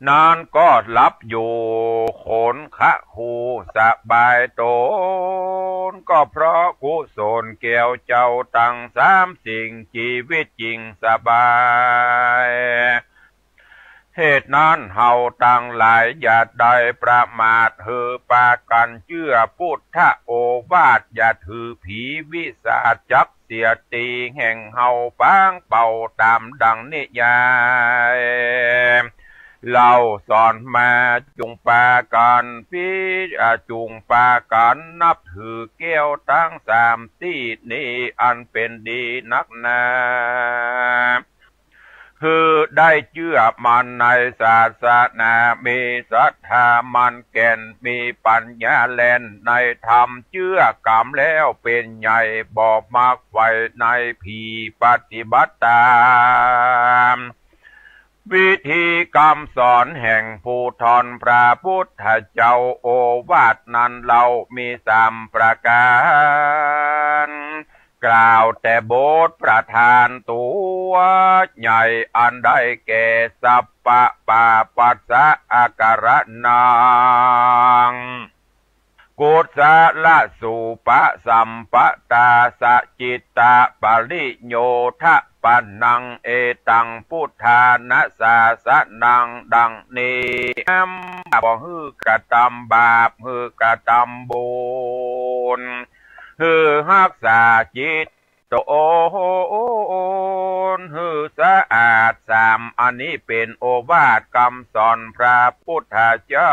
นั้นก็หลับอยู่ขนคะคูสบายต๋น ก็เพราะกุศลแก้วเจ้าตังสามสิ่ง จีวิตจิ่งสบาย เหตุนั้นเฮาตังหลายอย่าได้ประมาท หื้อปากั๋นเจื้อปุทธโอวาท อย่าถือผีวิสาทจักเสียตี้ แห่งเฮาปางเป่าต๋ามดังนิยาย เล่าสอนมา จุ่งปากั๋นพิ อ่า จุ่งปากั๋นนับถือแก้วตังสามตี้นี้ อันเป๋นดีนักหนา หื้อได้เจื้อมั่นในศาสนา มีศรัทธามั่นแก่น มีปั๋ญญาแล่นในธรรม เจื้อก๋ำแล้วเป๋นใหญ่ บ่มักใฝ่ในผี ปฏิบัติต๋ามวิธีกำสอนแห่งผู้ท่อนพระปุทธเจ้า โอวาทนั้นเล่ามีสามประก๋าน กล่าวแต่บทประธานตั๋วใหญ่ อันได้แก่ สัพพะปาปัสสะอาการะนัง กุศลสูปะสัมปะตา สะจิตตะปริโยทะปะนัง เอตังพุทธานะสาสะนัง ดังนี้ ห้ามบ่หื้อกระตำบาป หื้อกระตำบุญ หื้อฮักษาจิต ต๋นหื้อสะอาด สามอันนี้เป๋นโอวาทกำสอนพระปุทธเจ้า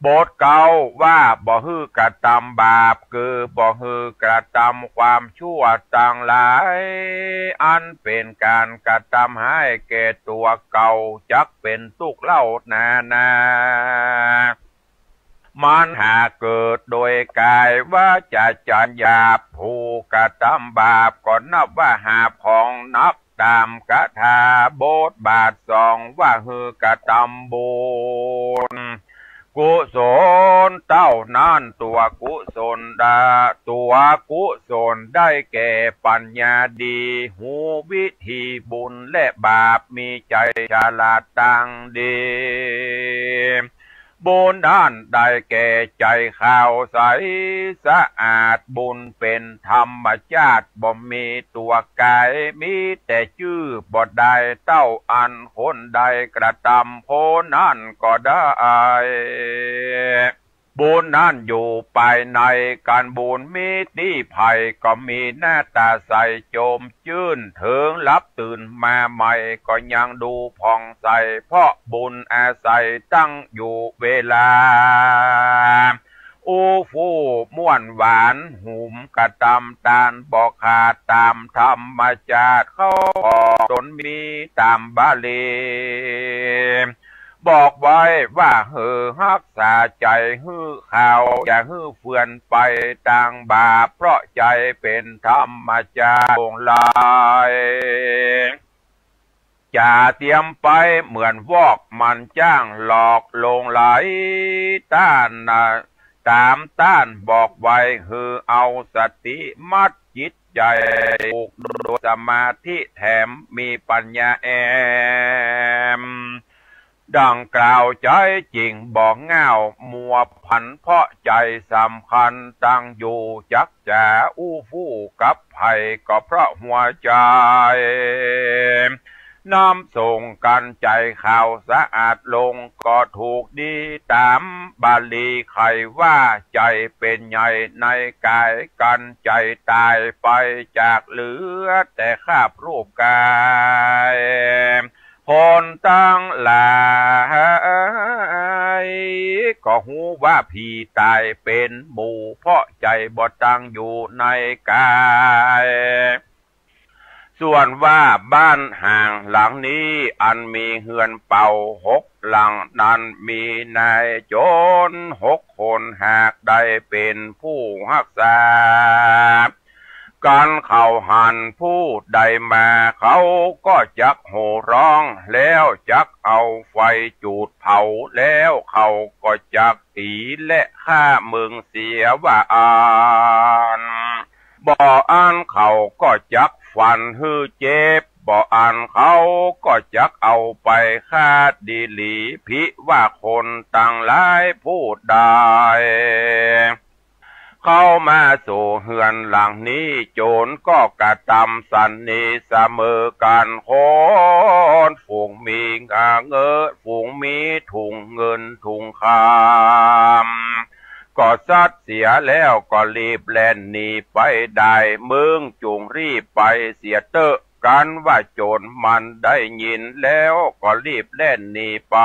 บทเก๊าว่าบ่หื้อกระตำบาป คือบ่หื้อกระตำความชั่วตังหลาย อันเป๋นก๋านกระตำฮ้ายแก่ตั๋วเก่า จักเป๋นตุ๊กข์เล่านานา มันหากเกิดโดยก๋ายวาจ๋าใจ๋หยาบ ผู้กระตำบาปก็นับว่าหาบของหนักต๋ามกถาบทบาทสองว่าหื้อกระตำบุญ กุศลเต้านั้นตั๋วกุศลดา ตั๋วกุศลได้แก่ปั๋ญญาดี ฮู้วิธีบุญและบาป มีใจ๋ฉลาดตังดี บุญนั้นได้แก่ใจ๋ขาวใสสะอาด บุญเป๋นธรรมชาติ บ่มีตั๋วก๋าย มีแต่จื้อ บ่ได้เต้าอันคนใดกระตำ คนนั้นก็ได้ บุญนั้นอยู่ภายใน ก๋านบุญมีตี้ใผก็มีหน้าต๋าใสโจมจื้น เถิงหลับตื่นมาใหม่ก็ยังดูผ่องใส เพราะบุญอาศัยตั้งอยู่เวลา อู้ฟู่ม่วนหวาน หุมกระตำตานบ่ขาด ต๋ามธรรมชาติเข้าของต๋นมีต๋ามบาลี บอกไว้ว่าหื้อฮักษาใจ๋หื้อขาว อย่าหื้อเฟือนไปตางบาป เพราะใจ๋เป๋นธรรมชาติองค์ลาย จ๋าเตียมไปเหมือนวอก มันจ้างหลอกลวงไหล ต้านนะ ต๋ามต้านบอกไว้ หื้อเอาสติมัดจิตใจ๋ ผูกโดยสมาธิแถมมีปัญญาแอม ดังกล่าวใจ๊จิ่งบ่ง่าวมัวพัน เพราะใจ๋สำคัญตั้งอยู่ จักจ๋าอู้ฟู่กับใผก็เพราะหัวใจ๋ น้ำส่งกั๋นใจ๋ขาวสะอาดลง ก็ถูกดีต๋ามบาลีไขว่า ใจ๋เป๋นใหญ่ในก๋าย กั๋นใจ๋ต๋ายไปจากเหลือแต่คราบรูปก๋าย คนตังหลายก็ฮู้ว่าผีต๋ายเป๋นหมู่ เพราะใจ๋บ่ตั้งอยู่ในก๋าย ส่วนว่าบ้านห่างหลังนี้อันมีเฮือนเป่าหกหลังนั้น มีนายโจ๋รหกคนหากได้เป๋นผู้ฮักษา กั๋นเขาหันผู้ใดมา เขาก็จักโห่ร้อง แล้วจักเอาไฟจูดเผา แล้วเขาก็จักตี๋และฆ่าเมืองเสียว่าอั้น บ่อั้นเขาก็จักฟันหื้อเจ็บ บ่อั้นเขาก็จักเอาไปฆ่าดีหลี ผิว่าคนตังหลายผู้ใดเข้ามาสู่เฮือนหลังนี้ โจ๋รก็กระตำสันนิเสมอกั๋น คนฝูงมีเงิน ฝูงมีถุงเงินถุงคำ ก็ซัดเสียแล้วก็รีบแล่นหนีไปได้ มึงจุ่งรีบไปเสียเต๊อะ กั๋นว่าโจ๋รมันได้ยินแล้วก็รีบแล่นหนีไป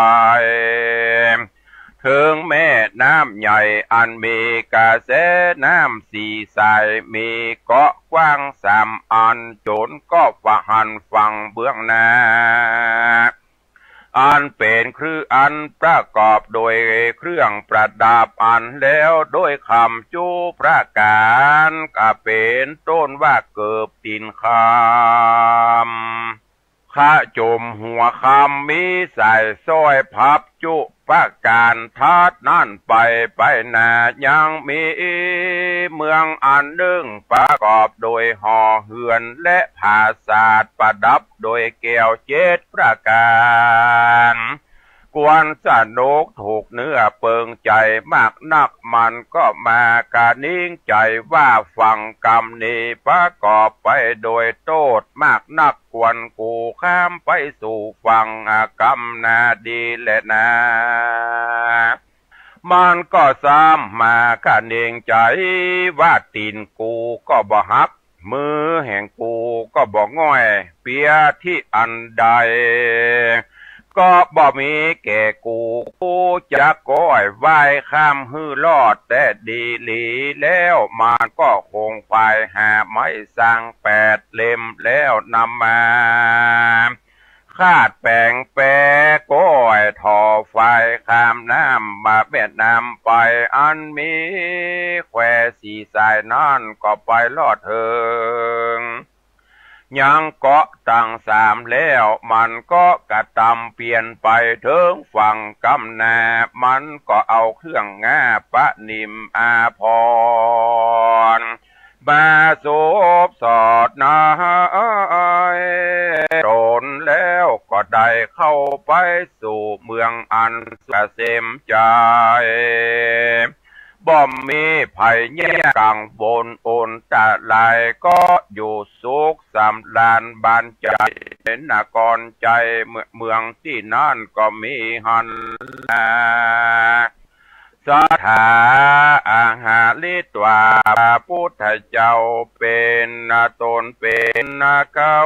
เถิงแม่น้ำใหญ่อันมีกระแสน้ำสี่สาย มีเกาะกว้างสามอัน โจ๋รก็ว่าหันฝั่งเบื้องหน้า อันเป๋นเครื่อง อันประกอบโดยเครื่องประดับอันแล้วโดยคำจุประก๋าน ก็เป๋นต้นว่าเกิบตี๋นคำ ขจมหัวคำ มีสายสร้อยพับจุประก๋าน ถัดนั้นไป ไปหน้ายังมีเมืองอันนึ่งประกอบโดยหอเฮือนและผาสาทประดับโดยแก้วเจ็ดประก๋าน ควรสนุกถูกเนื้อเปิงใจ๋มากนัก มันก็มากระหนิงใจ๋ว่า ฟังกำนี้ประกอบไปโดยโต้ษมากนัก ควรกูข้ามไปสู่ฝั่งกำหน้าดีแลนา มันก็ซ้ำมากระหนิงใจ๋ว่า ตี๋นกูก็บ่หัก มือแห่งกูก็บ่ง่อย เปียตี้อันใดก็บ่มีแก่กู กูจักก้อยว่ายข้ามหื้อรอดแต่ดีหลี แล้วมันก็คงควายหาไม้สังแปดเล่ม แล้วนำมาคาดแป๋งแปก้อยถ่อควายข้ามน้ำมาแม่น้ำไป อันมีแควสี่สายนั้นก็ไปรอดเถิง ยังเกาะตังสามแล้ว มันก็กระตำเปียนไปเถิงฝั่งกำหน้า มันก็เอาเครื่องงาประนิมอาภรณ์มาสวมสอดในตน แล้วก็ได้เข้าไปสู่เมืองอันสุขเกษมใจ๋ บ่มีภัยแย่กังวลอันตราย ก็อยู่สุขสำราญบานใจ๋ นครใจ๋ เมืองตี้นั้นก็มีหั้นแล สัตถาอาหาริตวา พระพุทธเจ้าเป๋นตนเป๋นเก๊า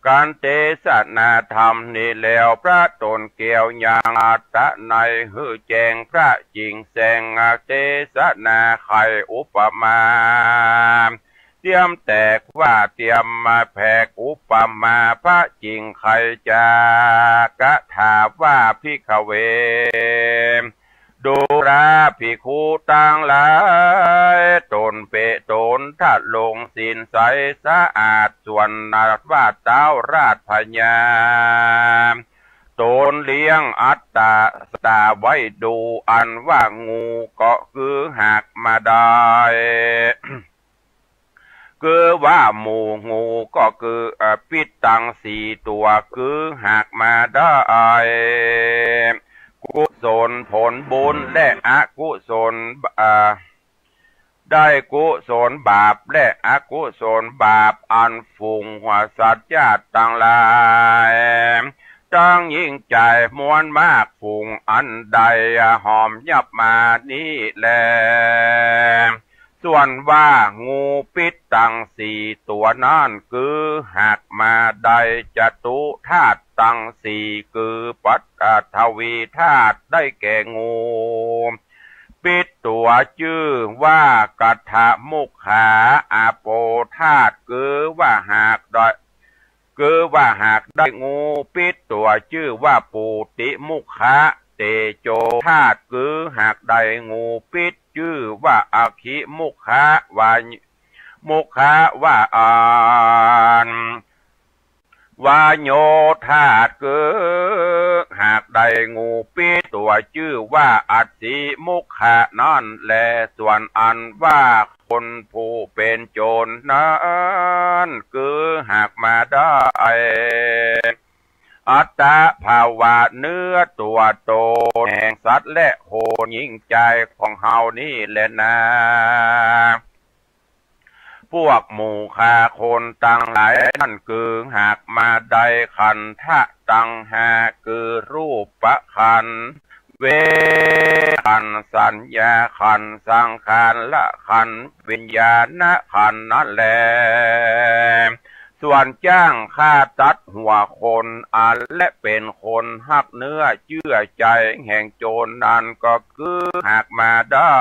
กั๋นเตสนาธรรมนี้แล้ว พระต๋นแก้วยังอัตตะนัยหื้อแจ้ง พระจิ่งแสดงเตสนาไขอุปมา เตียมแตกว่าเตียมมาแผกอุปมา พระจิ่งไขจากถาว่า ภิกขเว ดูราภิกขุตังหลาย ต๋นเป๋นต๋นทรงศีลใสสะอาด ส่วนว่าเต๊าราชพญา ต๋นเลี้ยงอัตตาสตาไว้ดู อันว่างูก็คือหากมาได้ คือว่าหมู่งูก็คือ เอ่อ ปิ๊ดตังสี่ตั๋ว คือหากมาได้ กุศลผลบุญและอกุศล เอ่อ ได้กุศลบาปและอกุศลบาป อันฝูงสัตว์จ๊าดตังหลาย ตังหญิงจายมวลมากฝูงอันได้หอมยับมานี้แล ส่วนว่างูปิ๊ดตังสี่ตั๋วนั้น คือหากมาได้จตุธาตุตังสี่ คือปฐวีธาตุ ได้แก่งูปิ๊ดตั๋วจื้อว่ากัฏฐมุขขา อาโปธาตุ คือว่าหากได้ คือว่าหากได้งูปิ๊ดตั๋วจื้อว่าปูติมุขขา เตโจธาตุ คือหากได้งูปิ๊ดจื้อว่าอคิมุขขาวา มุขขาวาอัน วาโยธาตุ คือหากได้งูปิ๊ดตั๋วจื้อว่าอสิมุขขานั้นแล ส่วนอันว่าคนผู้เป๋นโจรนั้น คือหากมาได้ อัตตภาวะเนื้อตั๋วต๋นแห่งสัตว์และคนหญิงจายของเฮานี้แลนา พวกหมู่ข้าคนตังหลายนั้น คือหากมาได้ขันธะตังห้า คือรูปขันธ์ เวทนาขันธ์ สัญญาขันธ์ สังขารขันธ์ วิญญาณขันธ์นั้นแล ส่วนจ้างฆ่าตัดหัวคนอันและเป๋นคนฮักเนื้อเจื้อใจ๋แห่งโจรนั้น ก็คือหากมาได้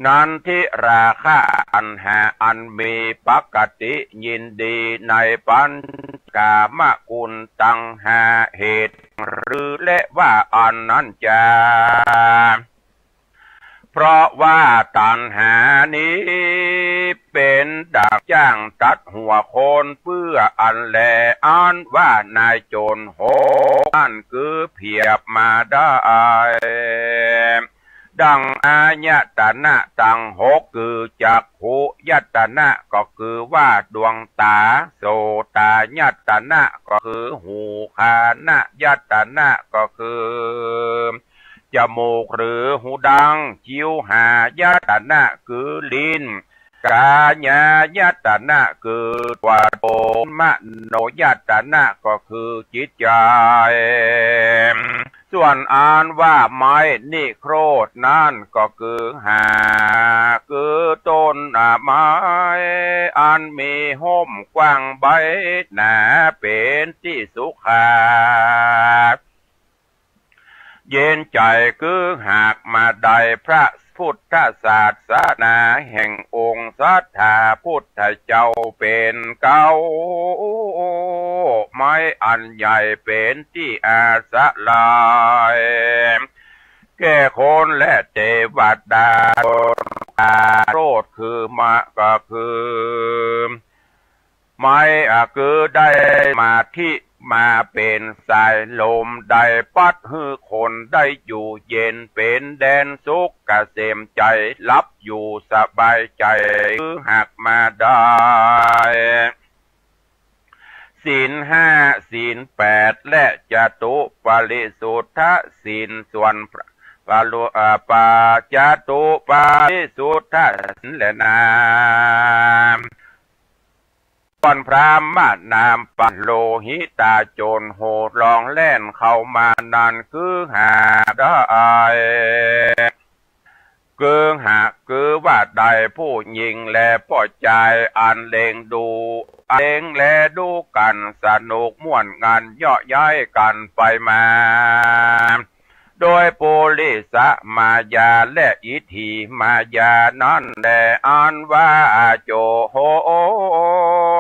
นันทิราคะตัณหาอันมีปกติยินดีในปัญจกามคุณตังห้าเหตุ หรือและว่าอันนั้นจา เพราะว่าตัณหานี้เป๋นดั่งจ้างตัดหัวคนเปื้ออันแล อันว่านายโจรหกนั้น คือเปรียบมาได้ ดั่งอายตนะตังหก คือจักขุยตนะ ก็คือว่าดวงต๋า โสตายตนะ ก็คือหู ฆานยตนะ ก็คือจมูกหรือหูดัง จิวหายตนะ คือลิ้น กายายตนะ คือตั๋วต๋น มโนยตนะ ก็คือจิตใจ๋ ส่วนอันว่าไม้นิโครธนั้น ก็คือหาก คือต้นไม้อันมีฮ่มกว้างใบหนา เป๋นตี้สุขา เย็นใจ๋ คือหากมาได้พระพุทธศาสนาแห่งองค์สัตถาพุทธเจ้าเป๋นเก๊า ไม้อันใหญ่เป๋นตี้อาศรัย แก่คนและเตวดา โคตรคือมะ ก็คือ ไม้ อ่ะ คือได้สมาธิมาเป๋นสายลม ได้ปั๊ดหื้อคนได้อยู่เย็นเป๋นแดนสุขเกษมใจ๋ หลับอยู่สบายใจ๋ คือหากมาได้ ศีลห้า ศีลแปด และจตุปาริสุทธิศีล ส่วนพระ ปาลุ อ่า ปา จตุปาริสุทธิศีลแลนา ส่วนพราหมณ์นามปโลหิตาโจรโห่ร้องแล่นเข้ามานั้น คือหากได้ คือหาก คือว่าได้ผู้หญิงและป้อจายอันเล็งดู อันเล็งแลดูกั๋นสนุกม่วนงันเยาะเย้ยกั๋นไปมา โดยปุริสมายาและอิทธิมายานั้นแล อันว่าโจ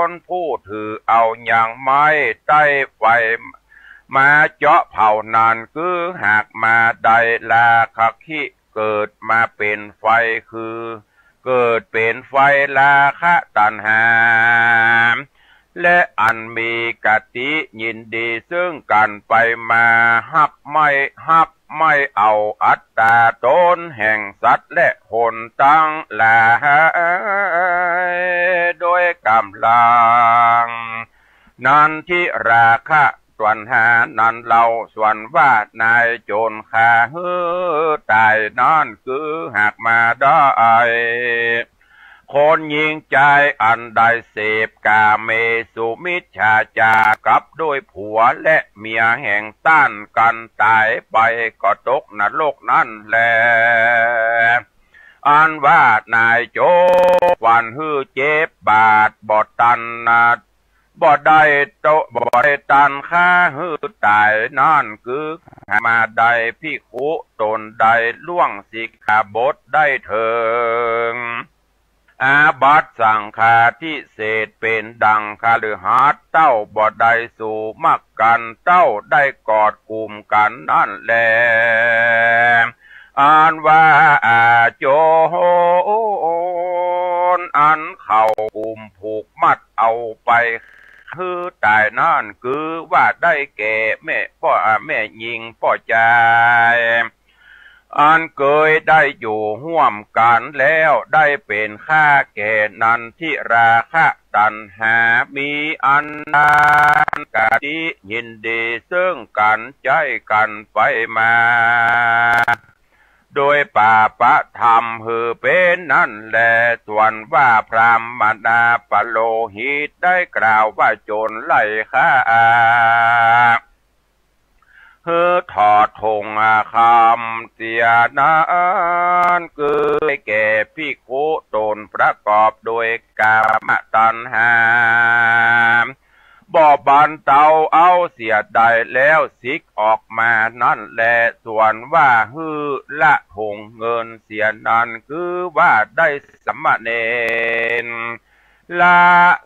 รผู้ถือเอายังไม้ใต้ไฟ มาเจาะเผานั้น คือหากมาได้ราคะคิ เกิดมาเป๋นไฟ คือเกิดเป๋นไฟราคะตัณหา และอันมีกติยินดีซึ่งกั๋นไปมา ฮักไม่ ฮักไม่เอาอัตตาต๋นแห่งสัตว์และคนตังหลาย โดยก๋ำลัง นันทิราคะ ตัณหานั้นเล่า ส่วนว่านายโจรฆ่าหื้อต๋ายนั้น คือหากมาได้ คนหญิงจายอันได้เสพกาเมสุมิจฉาจารกับด้วยผัวและเมียแห่งต้านกั๋นต๋ายไป ก็ตกนรกนั้นแล อันว่านายโจรฟันหื้อเจ็บบาดบ่ตันนะ บ่ได้โต บ่ได้ตันฆ่าหื้อต๋ายนั้น คือหากมาได้ภิกขุต๋นได้ล่วงสิกขาบทได้เถิง อาบัติสังฆาทิเศษ เป๋นดังคฤหัสถ์เต้าบ่ได้สู่มักกั๋น เต้าได้กอดกุมกั๋นนั้นแล อันว่าอาโจร อันเขากุมผูกมัดเอาไปหื้อต๋ายนั้น คือว่าได้แก่แม่ป้อ อ่า แม่ญิงป้อจาย อันเกยได้อยู่ฮ่วมกั๋นแล้ว ได้เป๋นข้าแก่นันทิราคะตัณหา มีอันดานกติยินดีซึ่งกั๋น ใจ๊กั๋นไปมา โดยปาปธรรมหื้อเป๋นนั้นแล ส่วนว่าพราหมณาปโลหิตได้กล่าวว่า โจรไล่ฆ่า หื้อถอดถงคำเสียนั้น คือได้แก่ภิกขุต๋นประกอบโดยกามตัณหา บ่บรรเทาเอาเสียได้แล้ว สิกออกมานั้นแล ส่วนว่าหื้อละถงเงินเสียนั้น คือว่าได้สามเณร ละ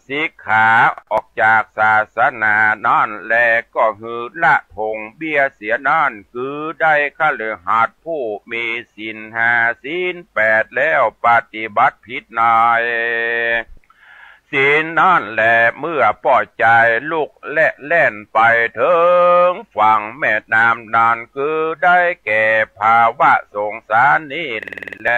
สิกขาออกจากศาสนานั้นแล ก็หื้อละถงเบี้ยเสียนั้น คือได้คฤหัสถ์ผู้มีศีลห้าศีลแปดแล้วปฏิบัติผิดในศีลนั้นแล เมื่อป้อจายลุกและแล่นไปเถิงฝั่งแม่น้ำนั้น คือได้แก่ภาวะสงสารนี้แล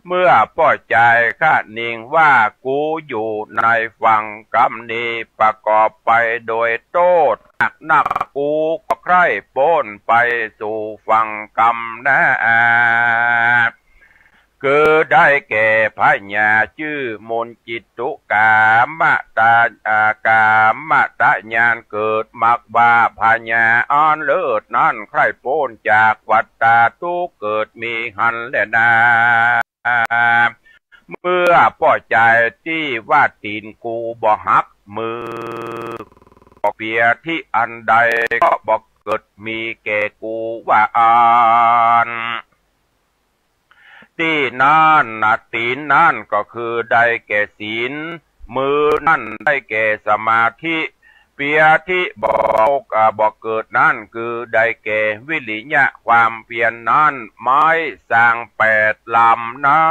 เมื่อป้อจายคะนิงว่า กูอยู่ในฝั่งกำนี้ ประกอบไปโดยโต้ษหนักนัก กูก็ใคร่ป๊นไปสู่ฝั่งกำนา คือได้แก่พญาจื้อมนจิตตุกามตะ อ่า กามตะญาณ เกิดมักว่าพญาอันเลิศนั้น ใคร่ป๊นจากวัฏฏะทุกข์เกิดมีหั้นแลนา เมื่อป้อจายตี้ว่า ตี๋นกูบ่หัก มือก็เปียที่อันใดก็บ่เกิดมีแก่กูว่าอั้น ตี้นั้นนะ ตี๋นนั้นก็คือได้แก่ศีล มือนั้นได้แก่สมาธิ เปียที่บ่ อ่า บ่เกิดนั้น คือได้แก่วิริยะความเพียรนั้น ไม้สางแปดลำนั้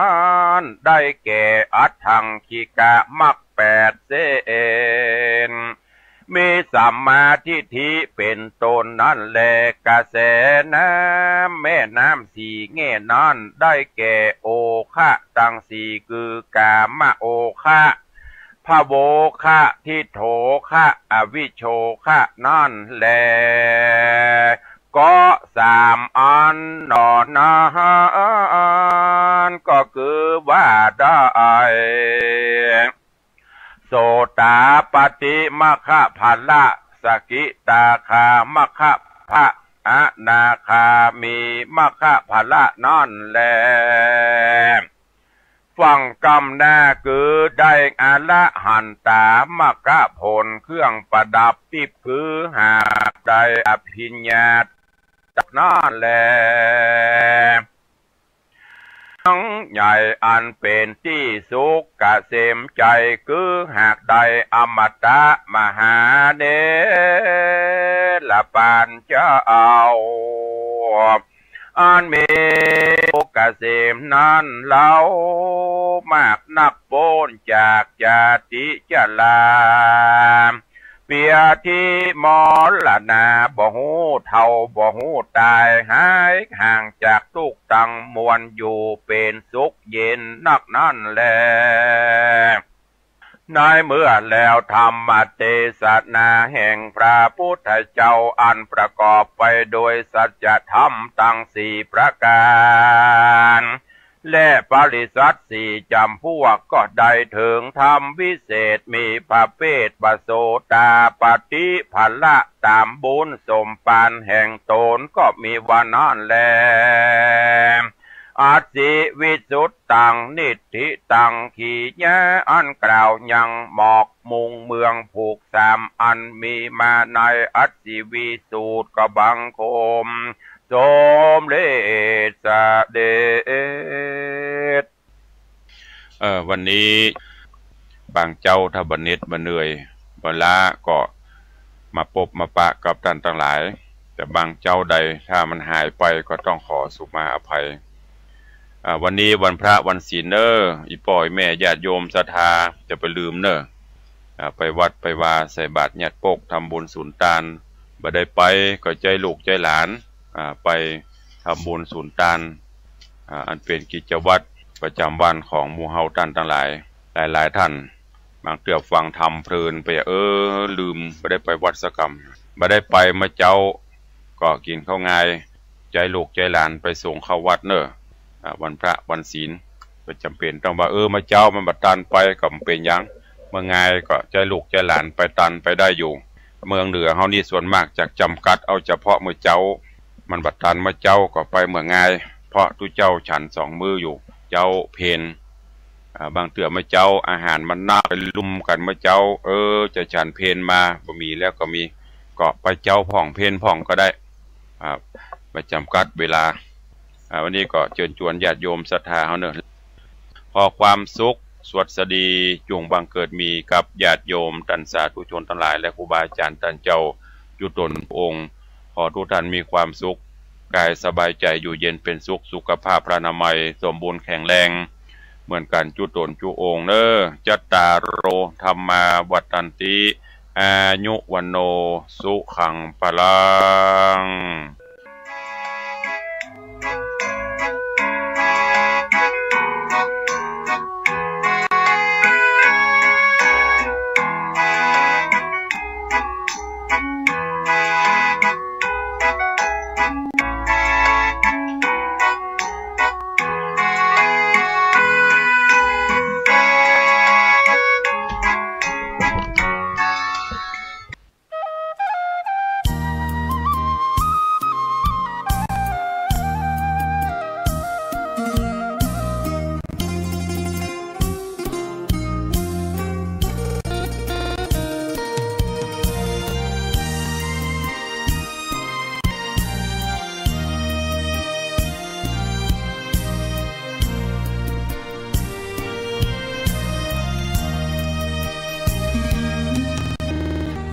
น ได้แก่อัฏฐังคิกะมรรคแปดเส้น มีสัมมาทิฏฐิเป๋นต้นนั้นแล กระแสน้ำ แม่น้ำสี่แง่นั้น ได้แก่โอคะตังสี่ คือกามโอคะ ภโวคะ ทิฏโฐคะ อวิชโชคะนั้นแล ก็สามอันหนอนั้น ก็คือว่าได้ โสตาปัตติมรรคผละ สกิทาคามรรคผละ อนาคามีมรรคผละนั้นแล ฝั่งกำนาคือได้อรหันตามรรคผลเครื่องประดับทิพย์ คือหากได้อภิญญาตักนั้นแล ทั้ง ใจ๋อันเป๋นตี้สุขเกษมใจ๋ คือหากได้อมตะมหาเถรปานเจ้า อันมีสุขเกษมนั้นเล่า มากนักป๊นจากจาติจรา เปียธิมรณา บ่ฮู้เฒ่าบ่ฮู้ต๋าย หายห่างจากตุ๊กข์ตังมวล อยู่เป๋นสุขเย็นนักนั้นแล ในเมื่อแล้วธรรมเตสนาแห่งพระพุทธเจ้า อันประกอบไปโดยสัจธรรมตังสี่ประก๋าน และปริษัทสี่จ๋ำพวก ก็ได้เถิงธรรมวิเศษ มีพระเภทว่าโสตาปัตติผละ ต๋ามบุญสมปานแห่งต๋น ก็มีว่านั้นแล อัสสิวิสุทธัง นิฏฐิตัง กิริยาอันกล่าวยังหมอกมุงเมืองผูกสาม อันมีมาในอัสสิวิสูตร ก็บังคมสมเร็จเสด็จ เออ วันนี้บางเจ๊าถ้าบ่เหน็ดบ่เหนื่อยบ่ล้าก็มาปบมาปะกับต้านตังหลาย แต่บางเจ๊าใดถ้ามันหายไปก็ต้องขอสุมาอภัย อ่า วันนี้วันพระวันศีลเน้อ อี่ป้ออี่แม่ญาติโยมศรัทธา จะไปลืมเน้อ อ่า ไปวัดไปวาใส่บาตรยัดปก ทำบุญสุนตาน บ่ได้ไปก็ใจ๊ลูกใจ๊หลาน อ่า ไปทำบุญสุนตาน อ่า อันเป๋นกิจวัตรประจ๋ำวันของหมู่เฮาต้านตังหลาย หลายๆ ต้าน บางเตื้อฟังธรรมเพลินไป เออ ลืม บ่ได้ไปวัดสักกำ บ่ได้ไปเมื่อเจ๊า ก็กิ๋นข้าวงาย ใจ๊ลูกใจ๊หลานไปส่งเข้าวัดเน้อ อ่า วันพระวันศีล บ่จ๋ำเป๋นต้องว่า เออ เมื่อเจ๊ามันบ่ตันไป ก็บ่เป๋นหยัง เมื่องายก็ใจ๊ลูกใจ๊หลานไปตันไปได้อยู่ เมืองเหนือเฮานี่ส่วนมากจะจ๋ำกัดเอาเฉพาะเมื่อเจ๊า มันบ่ตันเมื่อเจ๊าก็ไปเมื่องาย เพราะตุ๊เจ้าฉันสองมื้ออยู่ เจ๊าเพล อ่า บางเตื้อเมื่อเจ๊าอาหารมันนัก ไปลุมกั๋นเมื่อเจ๊า เออ จะฉันเพลมาบ่มีแล้วก็มี ก็ไปเจ๊าพ่องเพลพ่องก็ได้ อ่า บ่จ๋ำกัดเวลา อ่า วันนี้ก็เจิญจวนญาติโยมศรัทธาเฮาเน้อ ขอความสุขสวัสดีจุ่งบังเกิดมีกับญาติโยมต้านสาธุชนตังหลาย และครูบาอาจ๋ารย์ต้านเจ้าจุ๊ต๋นองค์ ขอทุกท่านมีความสุข ก๋ายสบายใจ๋ อยู่เย็นเป๋นสุข สุขภาพพลานามัยสมบูรณ์แข็งแรง เหมือนกั๋นจุ๊ต๋นจุ๊องค์เน้อ จัตตาโร ธัมมา วัฑฒันติ อายุ วัณโณ สุขัง พลัง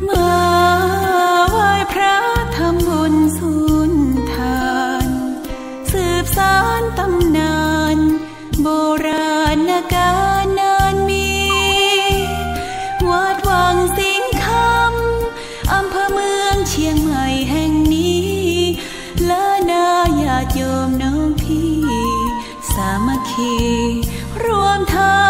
มาไหว้พระทำบุญสุนทาน สืบสานตำนานโบราณกาลนานมี วัดวังสิงห์คำ อำเภอเมืองเชียง